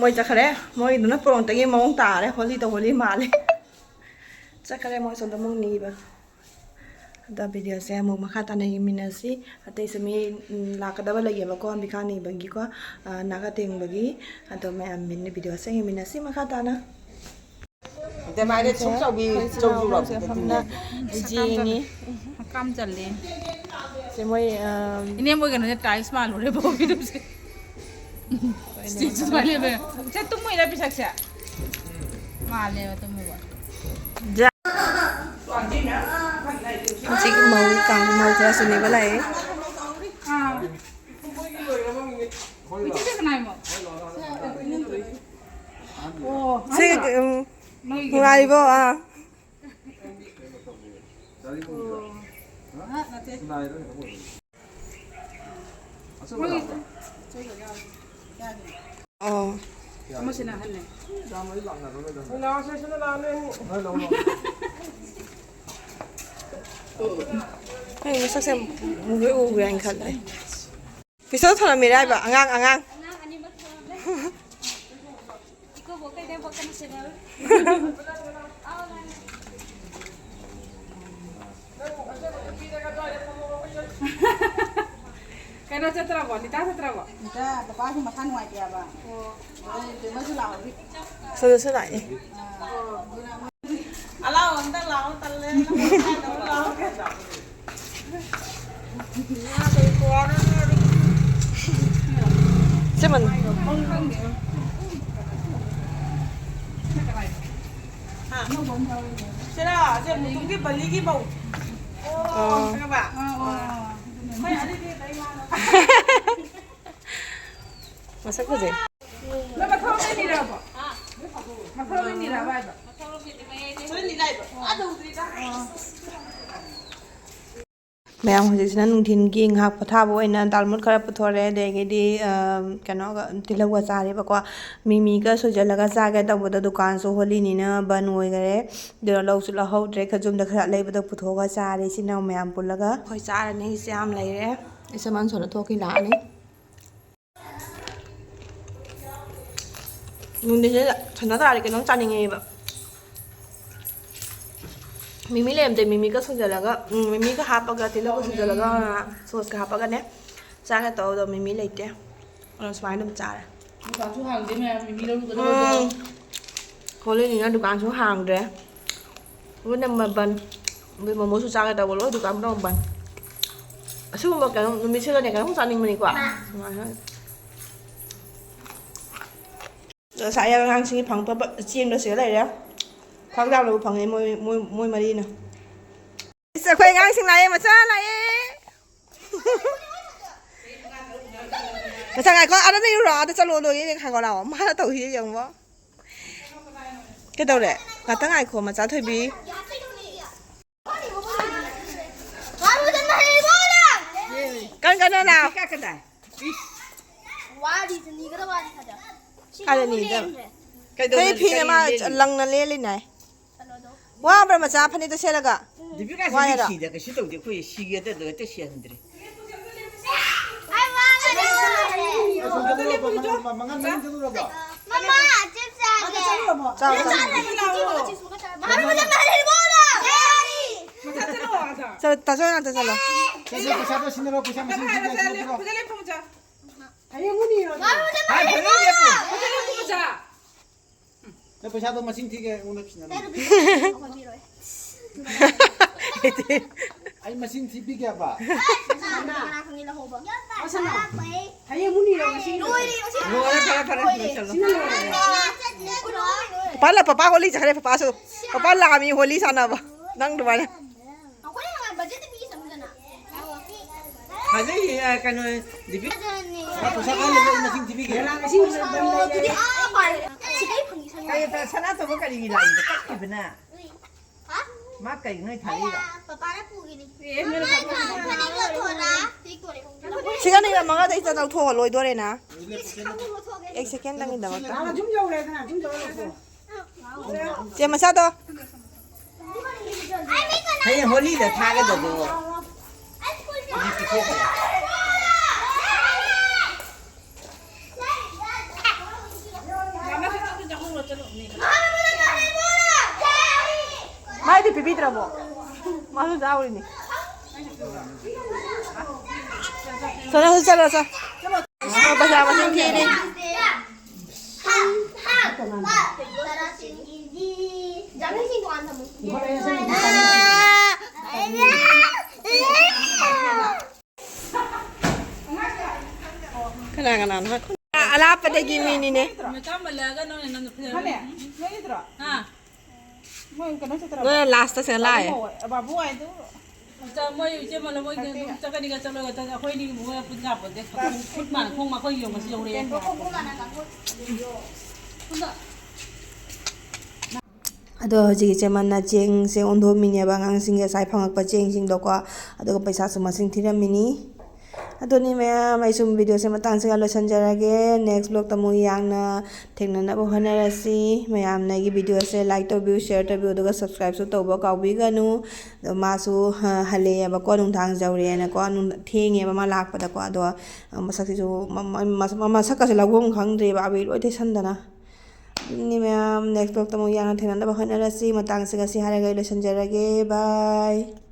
ꯃꯣꯏ ꯆꯠꯈ꯭ꯔꯦ꯫ ꯃꯣꯏꯗꯨꯅ ꯄꯣꯔꯣꯝꯇꯒꯤ ꯃꯑꯣꯡ ꯇꯥꯔꯦ꯫ ꯍꯣꯂꯤꯗ ꯍꯣꯂꯤ ꯃꯥꯜꯂꯦ꯫ ꯆꯠꯈ꯭ꯔꯦ ꯃꯣꯏ ꯁꯣꯝꯗ ꯑꯃꯨꯛ ꯅꯤꯕ꯫ ꯑꯗ ꯚꯤꯗꯤꯑꯣꯁꯦ ꯑꯃꯨꯛ ꯃꯈꯥ ꯇꯥꯅ ꯌꯦꯡꯃꯤꯟꯅꯁꯤ꯫ ꯑꯇꯩꯁꯨ ꯃꯤ, ꯎꯝ, ꯂꯥꯛꯀꯗꯕ ꯂꯩꯌꯦꯕꯀꯣ, ꯑꯝꯕꯤꯀꯥ ꯅꯤꯕꯒꯤꯀꯣ, ꯑ, ꯅꯥꯒꯥ ꯇꯦꯡꯕꯒꯤ꯫ ꯑꯗꯣ ꯃꯌꯥꯝ ꯃꯤꯟ-, ꯚꯤꯗꯤꯑꯣꯁꯦ ꯌꯦꯡꯃꯤꯟꯅꯁꯤ ꯃꯈꯥ ꯇꯥꯅ꯫ ꯑꯗꯨꯃꯥꯏꯅ ꯁꯨꯝ ꯆꯧꯕꯤ, ꯑꯩꯈꯣꯏ ꯏꯆꯤꯜ ꯆꯧ ꯏꯅꯥꯎ ꯆꯨꯔꯨꯞ ꯑꯃꯁꯦ ꯐꯝꯅ ꯌꯦꯡꯉꯤ꯫ ꯍꯛꯀꯥꯝ ꯆꯜꯂꯦ꯫ ꯁꯦ ꯃꯣꯏ, ꯑ, ꯏꯅꯦ ꯃꯣꯏ ꯀꯩꯅꯣꯁꯦ ꯇꯥꯏꯜꯁ ꯃꯥꯜꯂꯨꯔꯦ ꯕꯣꯕꯤꯗꯨꯁꯦ꯫ ꯁ꯭ꯇꯦꯖ ꯁꯨꯃꯥꯏꯅ ꯂꯩꯕ꯫ ꯁꯦ ꯇꯨꯝꯃꯨꯏꯔ ꯄꯤꯁꯛꯁꯦ? ꯃꯥꯜꯂꯦꯕ ꯇꯨꯝꯃꯨꯕ꯫ ꯍꯧꯖꯤꯛ ꯃꯧ ꯀꯥꯡ-, ꯃꯧ ꯈꯔꯁꯨ ꯅꯦꯕ ꯂꯥꯛꯑꯦ꯫ ꯑꯥ꯫ ꯍꯧꯖꯤꯛꯁꯦ ꯀꯅꯥꯏꯅꯣ? ꯑꯣ, ꯁꯤ, ꯍꯥꯏꯔꯣ? ꯎꯝ, ꯅꯣꯏꯒꯤ ꯅꯨꯡꯉꯥꯏꯔꯤꯕꯣ? ꯑꯥ꯫ ꯑꯣ꯫ ꯑꯣ꯫ ꯑꯃꯁꯤꯅ ꯑꯍꯟꯅꯦ꯫ ꯑꯩ ꯃꯁꯛꯁꯦ ꯃꯨꯁꯨꯛ ꯎꯕ꯭ꯔꯥ ꯍꯥꯏꯅ ꯈꯜꯂꯦ꯫ ꯄꯤꯁꯇꯜ ꯊꯅꯝꯃꯤꯔ ꯍꯥꯏꯕ? ꯑꯉꯥꯡ, ꯑꯉꯥꯡ꯫ ꯑꯉꯥꯡ ꯑꯅꯤꯃꯛ ꯊꯅꯝꯃꯦ꯫ ꯏꯀꯣꯕꯣꯛ ꯀꯩꯅꯦꯕꯣꯛ ꯀꯩꯅꯣ ꯁꯦꯟꯅꯕ꯫ ꯀꯩꯅꯣ ꯆꯠꯇ꯭ꯔꯕꯣ? ꯅꯤꯇꯥ ꯆꯠꯇ꯭ꯔꯕꯣ? ꯅꯤꯇꯥ ꯄꯄꯥꯁꯨ ꯃꯁꯥ ꯅꯨꯡꯉꯥꯏꯇꯦ ꯍꯥꯏꯕ꯫ ꯑꯣ꯫ ꯑꯗꯨ ꯕꯦꯝꯃꯁꯨ ꯂꯥꯛꯍꯧꯔꯤ꯫ ꯁꯣꯝꯗꯁꯨ ꯂꯥꯛꯑꯦ꯫ ꯑꯥ꯫ ꯑꯂꯥꯎ ꯑꯝꯇ ꯂꯥꯛꯑꯣ ꯇꯜꯂꯦ꯫ ꯆꯦꯃꯟ꯫ ꯍꯥ? ꯁꯤꯔꯥ, ꯁꯦ ꯃꯨꯇꯨꯝꯒꯤ ꯕꯂꯤꯒꯤ ꯃꯧ꯫ ꯑꯣ꯫ ꯈꯪꯉꯕ? ꯑꯥ, ꯑꯣ꯫ ꯍꯣꯏ, ꯑꯗꯨꯗꯤ ꯑꯗꯩ ꯃꯥꯅ꯫ ꯃꯁꯛ ꯐꯖꯩ꯫ ꯅꯪ ꯃꯊꯧ ꯂꯩꯅꯤꯔꯕꯣ? ꯃꯊꯧ ꯂꯩꯅꯤꯔꯕ ꯍꯥꯏꯕ? ꯃꯌꯥꯝ ꯍꯧꯖꯤꯛꯁꯤꯅ ꯅꯨꯡꯊꯤꯟꯒꯤ ꯉꯥꯏꯍꯥꯛ ꯄꯣꯊꯥꯕ ꯑꯣꯏꯅ ꯗꯥꯜꯃꯨꯠ ꯈꯔ ꯄꯨꯊꯣꯔꯛꯑꯦ, ꯑꯗꯒꯤꯗꯤ, ꯑ, ꯀꯩꯅꯣꯒ, ꯇꯤꯜꯍꯧꯒ ꯆꯥꯔꯦꯕꯀꯣ꯫ ꯃꯤꯃꯤꯒ ꯁꯣꯏꯖꯜꯂꯒ ꯆꯥꯒꯦ ꯇꯧꯕꯗ ꯗꯨꯀꯥꯟꯁꯨ ꯍꯣꯂꯤꯅꯤꯅ ꯕꯟ ꯑꯣꯏꯈꯔꯦ꯫ ꯑꯗꯨꯅ ꯂꯧꯁꯨ ꯂꯧꯍꯧꯗ꯭ꯔꯦ꯫ ꯈꯖꯨꯝꯗ ꯈꯔ ꯂꯩꯕꯗꯣ ꯄꯨꯊꯣꯛꯑꯒ ꯆꯥꯔꯦ ꯏꯆꯤꯟ ꯏꯅꯥꯎ ꯃꯌꯥꯝ ꯄꯨꯜꯂꯒ꯫ ꯑꯩꯈꯣꯏ ꯆꯥꯔꯅꯤ, ꯏꯆꯦ ꯌꯥꯝ ꯂꯩꯔꯦ꯫ ꯏꯆꯦ ꯃꯟꯁꯣꯟꯗ ꯊꯣꯛꯈꯤ ꯂꯥꯛꯑꯅꯤ꯫ ꯅꯨꯡꯊꯤꯟꯁꯤꯗ ꯁꯅꯥ ꯇꯥꯔꯗꯤ ꯀꯩꯅꯣꯝ ꯆꯥꯅꯤꯡꯉꯦꯕ꯫ ꯃꯤꯃꯤ ꯂꯩꯔꯝꯗꯦ, ꯃꯤꯃꯤꯒ ꯁꯨꯖꯜꯂꯒ, ꯎꯝ, ꯃꯤꯃꯤꯒ ꯍꯥꯞꯄꯒ, ꯇꯤꯜꯍꯧꯒ ꯁꯨꯖꯜꯂꯒ, ꯁꯣꯁꯀ ꯍꯥꯞꯄꯒꯅꯦ ꯆꯥꯒꯦ ꯇꯧꯕꯗꯣ, ꯃꯤꯃꯤ ꯂꯩꯇꯦ꯫ ꯑꯗꯣ ꯁꯨꯃꯥꯏꯅ ꯑꯗꯨꯝ ꯆꯥꯔꯦ꯫ ꯗꯨꯀꯥꯟꯁꯨ ꯍꯥꯡꯗꯦ ꯃꯌꯥꯝ, ꯃꯤꯃꯤ ꯂꯧꯔꯨꯒꯗꯕꯗꯣ꯫ ꯎꯝ꯫ ꯍꯣꯂꯤꯅꯤꯅ ꯗꯨꯀꯥꯟꯁꯨ ꯍꯥꯡꯗ꯭ꯔꯦ꯫ ꯂꯣꯏꯅ ꯃ-, ꯕꯟ꯫ ꯑꯗꯩ ꯃꯣꯃꯣꯁꯨ ꯆꯥꯒꯦ ꯇꯧꯕ, ꯂꯣꯏ ꯗꯨꯀꯥꯟ ꯄꯨꯝꯅꯃꯛ ꯕꯟ꯫ ꯑꯁꯤꯒꯨꯝꯕ ꯀꯩꯅꯣ ꯅꯨꯃꯤꯠꯁꯤꯗꯅꯦ ꯀꯩꯅꯣꯝ ꯆꯥꯅꯤꯡꯕꯅꯤꯀꯣ꯫ ꯁꯨꯃꯥꯏꯅ꯫ ꯉꯁꯥꯏ ꯑꯉꯥꯡꯁꯤꯡꯒꯤ ꯐꯪꯕ ꯆꯦꯡꯗꯣ ꯁꯤꯗ ꯂꯩꯔꯦ꯫ ꯈ꯭ꯋꯥꯡꯖꯥꯝꯗꯕꯨ ꯐꯪꯉꯦ ꯃꯣꯏ, ꯃꯣꯏ, ꯃꯣꯏ ꯃꯔꯤꯅ꯫ ꯏꯁ, ꯑꯩꯈꯣꯏ ꯑꯉꯥꯡꯁꯤꯡ ꯂꯥꯛꯑꯦ, ꯃꯆꯥ ꯂꯥꯛꯑꯦ꯫ ꯃꯆꯥ ꯉꯥꯏꯈꯣ, ꯑꯥꯗ ꯂꯩꯔꯨꯔꯣ, ꯑꯥꯗ ꯆꯠꯂꯣ, ꯂꯣꯏꯔꯦ, ꯉꯥꯏꯈꯣ ꯂꯥꯛꯑꯣ꯫ ꯃꯥꯅ ꯇꯧꯔꯤꯁꯦ ꯌꯦꯡꯉꯣ꯫ ꯀꯩꯗꯧꯔꯦ? ꯉꯥꯛꯇꯪ ꯉꯥꯏꯈꯣ, ꯃꯆꯥ ꯊꯣꯏꯕꯤ꯫ ꯀꯟ ꯀꯟꯅ ꯂꯥꯎ꯫ ꯋꯥꯔꯤꯁꯦ ꯅꯤꯒꯗꯕ ꯋꯥꯔꯤ ꯈꯔ꯫ ꯁꯤ ꯀꯥꯏꯗ ꯅꯤꯒꯗꯕ? ꯂꯦꯟꯈ꯭ꯔꯦ꯫ ꯀꯩꯗꯧꯅ ꯀꯩ ꯐꯤꯅ ꯀꯔꯤ ꯃꯥ ꯂꯦꯜꯂꯤ? ꯂꯪꯅ ꯂꯦꯜꯂꯤꯅꯦ? ꯆꯠꯂꯣ ꯑꯗꯣ꯫ ꯋꯥꯕ꯭ꯔꯥ ꯃꯆꯥ ꯐꯅꯦꯛꯇꯣ ꯁꯦꯠꯂꯒ? ꯗꯤꯄꯤꯀꯥꯁꯦ ꯋꯥꯏ ꯃꯤ ꯍꯥꯏꯔꯣ? ꯁꯤꯗ ꯀꯩꯁꯨ ꯇꯧꯗꯦ, ꯑꯩꯈꯣꯏ ꯁꯤꯒꯦ ꯑꯗꯨꯗ ꯍꯦꯛꯇ ꯁꯤꯍꯟꯗ꯭ꯔꯦ꯫ ꯑꯩ ꯋꯥꯔꯦ꯫ ꯃꯉꯥ ꯃꯅꯨꯡ ꯆꯠꯂꯨꯔꯕꯣ? ꯃꯃꯥ, ꯆꯤꯞꯁ ꯆꯥꯒꯦ꯫ ꯆꯥꯎ, ꯆꯥꯎ꯫ ꯃꯍꯥꯔꯨꯗ ꯃꯍꯥꯔꯨꯗ ꯕꯣꯂꯣ꯫ ꯆꯠꯂꯣ, ꯇꯥꯆꯧ ꯅꯥꯛꯇ ꯆꯠꯂꯣ꯫ ꯆꯠꯂꯣ, ꯄꯩꯁꯥꯗꯣ ꯁꯤꯟꯅꯔꯣ, ꯄꯩꯁꯥ ꯃꯁꯤꯡ ꯊꯤꯒꯦ, ꯁꯤꯟꯅꯔꯣ꯫ ꯍꯌꯦꯡ ꯃꯨꯅꯤꯔꯣ? ꯃꯍꯥꯔꯨꯗ ꯃꯍꯥꯔꯨꯗ ꯕꯣꯂꯣ꯫ ꯅꯪ ꯄꯩꯁꯥꯗꯣ ꯃꯁꯤꯡ ꯊꯤꯒꯦ, ꯑꯩꯉꯣꯟꯗ ꯁꯤꯟꯅꯔꯣ꯫ ꯑꯩ ꯃꯁꯤꯡ ꯊꯤꯕꯤꯒꯦꯕ꯫ ꯀꯅꯥ ꯈꯪꯅꯤ ꯂꯧꯍꯧꯕ꯫ ꯍꯌꯦꯡ ꯃꯨꯅꯤꯔꯣ ꯉꯁꯤ? ꯂꯣꯏꯔꯦ, ꯉꯁꯤ꯫ ꯂꯣꯏꯔꯦ, ꯐꯔꯦ, ꯐꯔꯦ, ꯂꯣꯏꯔꯦ꯫ ꯂꯣꯏꯁꯜꯂꯣ꯫ ꯁꯤꯅ ꯂꯣꯏꯔꯦ꯫ ꯄꯄꯥ ꯂꯥꯛ-, ꯄꯄꯥ ꯍꯣꯂꯤ ꯆꯠꯈ꯭ꯔꯦ, ꯄꯄꯥꯁꯨ꯫ ꯄꯄꯥ ꯂꯥꯛꯑꯝꯃꯤ ꯍꯣꯂꯤ ꯁꯥꯟꯅꯕ꯫ ꯅꯪ ꯑꯗꯨꯃꯥꯏꯅ꯫ ꯑꯩꯈꯣꯏꯅ ꯅꯍꯥꯟ ꯕꯖꯦꯠꯇ ꯄꯤꯁꯟꯕꯗꯅ꯫ ꯊꯥꯖꯩꯌꯦ, ꯑ, ꯀꯩꯅꯣ, ꯗꯤꯕꯤ-, ꯐꯖꯅꯤ꯫ ꯃꯥ ꯄꯩꯁꯥ ꯀꯥꯏ ꯂꯩꯕ? ꯑꯩ ꯃꯁꯤꯡ ꯊꯤꯕꯤꯒꯦ꯫ ꯑꯗꯨꯗꯤ, ꯑ, ꯄꯥꯏꯔꯦ꯫ ꯁꯤꯗꯩ ꯐꯪꯉꯤ, ꯁꯅꯥ꯫ ꯀꯩ ꯁꯅꯥ ꯇꯧꯕ ꯀꯔꯤꯒꯤ ꯂꯥꯛꯏꯕ? ꯀꯛꯈꯤꯕꯅ? ꯍꯥ? ꯃꯥ ꯀꯩ ꯅꯣꯏ ꯊꯥꯔꯛꯏꯔꯣ? ꯄꯄꯥꯅ ꯄꯨꯒꯤꯅꯤ꯫ ꯑꯦ, ꯅꯣꯏꯅ ꯃꯥꯅ ꯄꯨꯒꯤꯅꯤ꯫ ꯊꯥꯔꯛꯏ ꯅꯠꯇ꯭ꯔꯣ, ꯅ? ꯁꯤꯒ ꯅꯪꯅ ꯃꯉꯥꯗꯩ ꯆꯠ ꯂꯧꯊꯣꯛꯑꯣ, ꯂꯣꯏꯗꯣꯔꯦꯅ꯫ ꯑꯩ ꯁꯦꯀꯦꯟꯗꯪꯒꯤꯗꯃꯛꯇ꯫ ꯑꯥ, ꯁꯨꯝ ꯌꯧꯔꯦꯗꯅ, ꯁꯨꯝ ꯌꯧꯔꯦ꯫ ꯆꯦ ꯃꯆꯥꯗꯣ꯫ ꯍꯌꯦꯡ ꯍꯣꯂꯤꯗ ꯊꯥꯒꯗꯕꯗꯣ꯫ ꯍꯧꯖꯤꯛ ꯄꯤꯊꯣꯛꯈ꯭ꯔꯦ꯫ ꯄꯤꯕꯤꯗ꯭ꯔꯕꯣ? ꯃꯥꯁꯨ ꯆꯥꯎꯔꯤꯅꯤ꯫ ꯆꯠꯂꯣ, ꯆꯠꯂꯣ, ꯆꯠꯂꯣ꯫ ꯄꯩꯁꯥ ꯃꯁꯤꯡ ꯊꯤꯔꯤ꯫ ꯀꯅꯥ ꯀꯅꯥꯅꯣ? ꯑꯂꯥꯞꯄꯗꯒꯤ ꯃꯤꯅꯤꯅꯦ꯫ ꯃꯆꯥ ꯃꯜꯂꯛꯑꯒ ꯅꯪꯅ ꯅꯪꯅ ꯐꯖꯅ ꯍꯥ? ꯃꯣꯏ ꯀꯩꯅꯣ ꯆꯠꯇ꯭ꯔꯕ? ꯅꯣꯏ ꯂꯥꯁꯇ ꯁꯤꯗ ꯂꯥꯛꯑꯦ꯫ ꯕꯥꯕꯨ ꯍꯣꯏ, ꯕꯥꯕꯨ ꯍꯣꯏꯗꯣ ꯑꯆꯥ, ꯃꯣꯏ ꯏꯆꯦ ꯃꯜꯂ ꯃꯣꯏ ꯆꯠꯀꯅꯤꯒ ꯆꯠꯂꯣꯏꯒ ꯆꯠ-, ꯑꯩꯈꯣꯏ ꯑꯅꯤꯒꯤ ꯃꯣꯏ ꯄꯨꯟ ꯂꯥꯛꯄꯗꯤ ꯈꯨꯠ ꯃꯥ ꯈꯣꯡ ꯃꯈꯣꯏ ꯌꯣꯟꯕꯁꯤ ꯌꯧꯔꯛꯑꯦ꯫ ꯑꯗꯣ ꯍꯧꯖꯤꯛ ꯏꯆꯦꯃꯅ ꯆꯦꯡꯁꯦ ꯑꯣꯟꯊꯣꯛꯑꯝꯃꯤꯅꯦꯕ, ꯑꯉꯥꯡꯁꯤꯡꯒꯤ ꯉꯁꯥꯏ ꯐꯪꯉꯛꯄ ꯆꯦꯡꯁꯤꯡꯗꯣꯀꯣ꯫ ꯑꯗꯨꯒ ꯄꯩꯁꯥꯁꯨ ꯃꯁꯤꯡ ꯊꯤꯔꯝꯃꯤꯅꯤ꯫ ꯑꯗꯨꯅꯤ ꯃꯌꯥꯝ, ꯑꯩ ꯁꯨꯝ videoꯁꯦ ꯃꯇꯥꯡꯁꯤꯒ ꯂꯣꯏꯁꯤꯟꯖꯔꯒꯦ꯫ Next vlogꯇ ꯑꯃꯨꯛ ꯌꯥꯡꯅ ꯊꯦꯡꯅꯅꯕ ꯍꯣꯠꯅꯔꯁꯤ꯫ ꯃꯌꯥꯝꯅ ꯑꯩꯒꯤ videoꯁꯦ like ꯇꯧꯕꯤꯌꯨ, share ꯇꯧꯕꯤꯌꯨ, ꯑꯗꯨꯒ subscribeꯁꯨ ꯇꯧꯕ ꯀꯥꯎꯕꯤꯒꯅꯨ꯫ ꯑꯗꯣ ꯃꯥꯁꯨ, ꯍ-, ꯍꯜꯂꯛꯑꯦꯕꯀꯣ, ꯅꯨꯡꯗꯥꯡ ꯌꯧꯔꯦꯅꯀꯣ, ꯅꯨꯡ-, ꯊꯦꯡꯉꯦꯕ ꯃꯥ ꯂꯥꯛꯄꯗꯀꯣ꯫ ꯑꯗꯣ ꯃꯁꯛꯁꯤꯁꯨ ꯃ-, ꯃ-, ꯃꯁꯛꯀꯁꯦ ꯂꯧꯐꯝ ꯈꯪꯗ꯭ꯔꯦꯕ, ꯑꯕꯦꯔ ꯂꯣꯏ ꯇꯩꯁꯟꯗꯅ꯫ ꯑꯗꯨꯅꯤ ꯃꯌꯥꯝ, next vlogꯇ ꯑꯃꯨꯛ ꯌꯥꯡꯅ ꯊꯦꯡꯅꯅꯕ ꯍꯣꯠꯅꯔꯁꯤ꯫ ꯃꯇꯥꯡꯁꯤꯒ ꯁꯤ ꯍꯥꯏꯔꯒ ꯑꯩ ꯂꯣꯏꯁꯤꯟꯖꯔꯒꯦ꯫ Bye꯫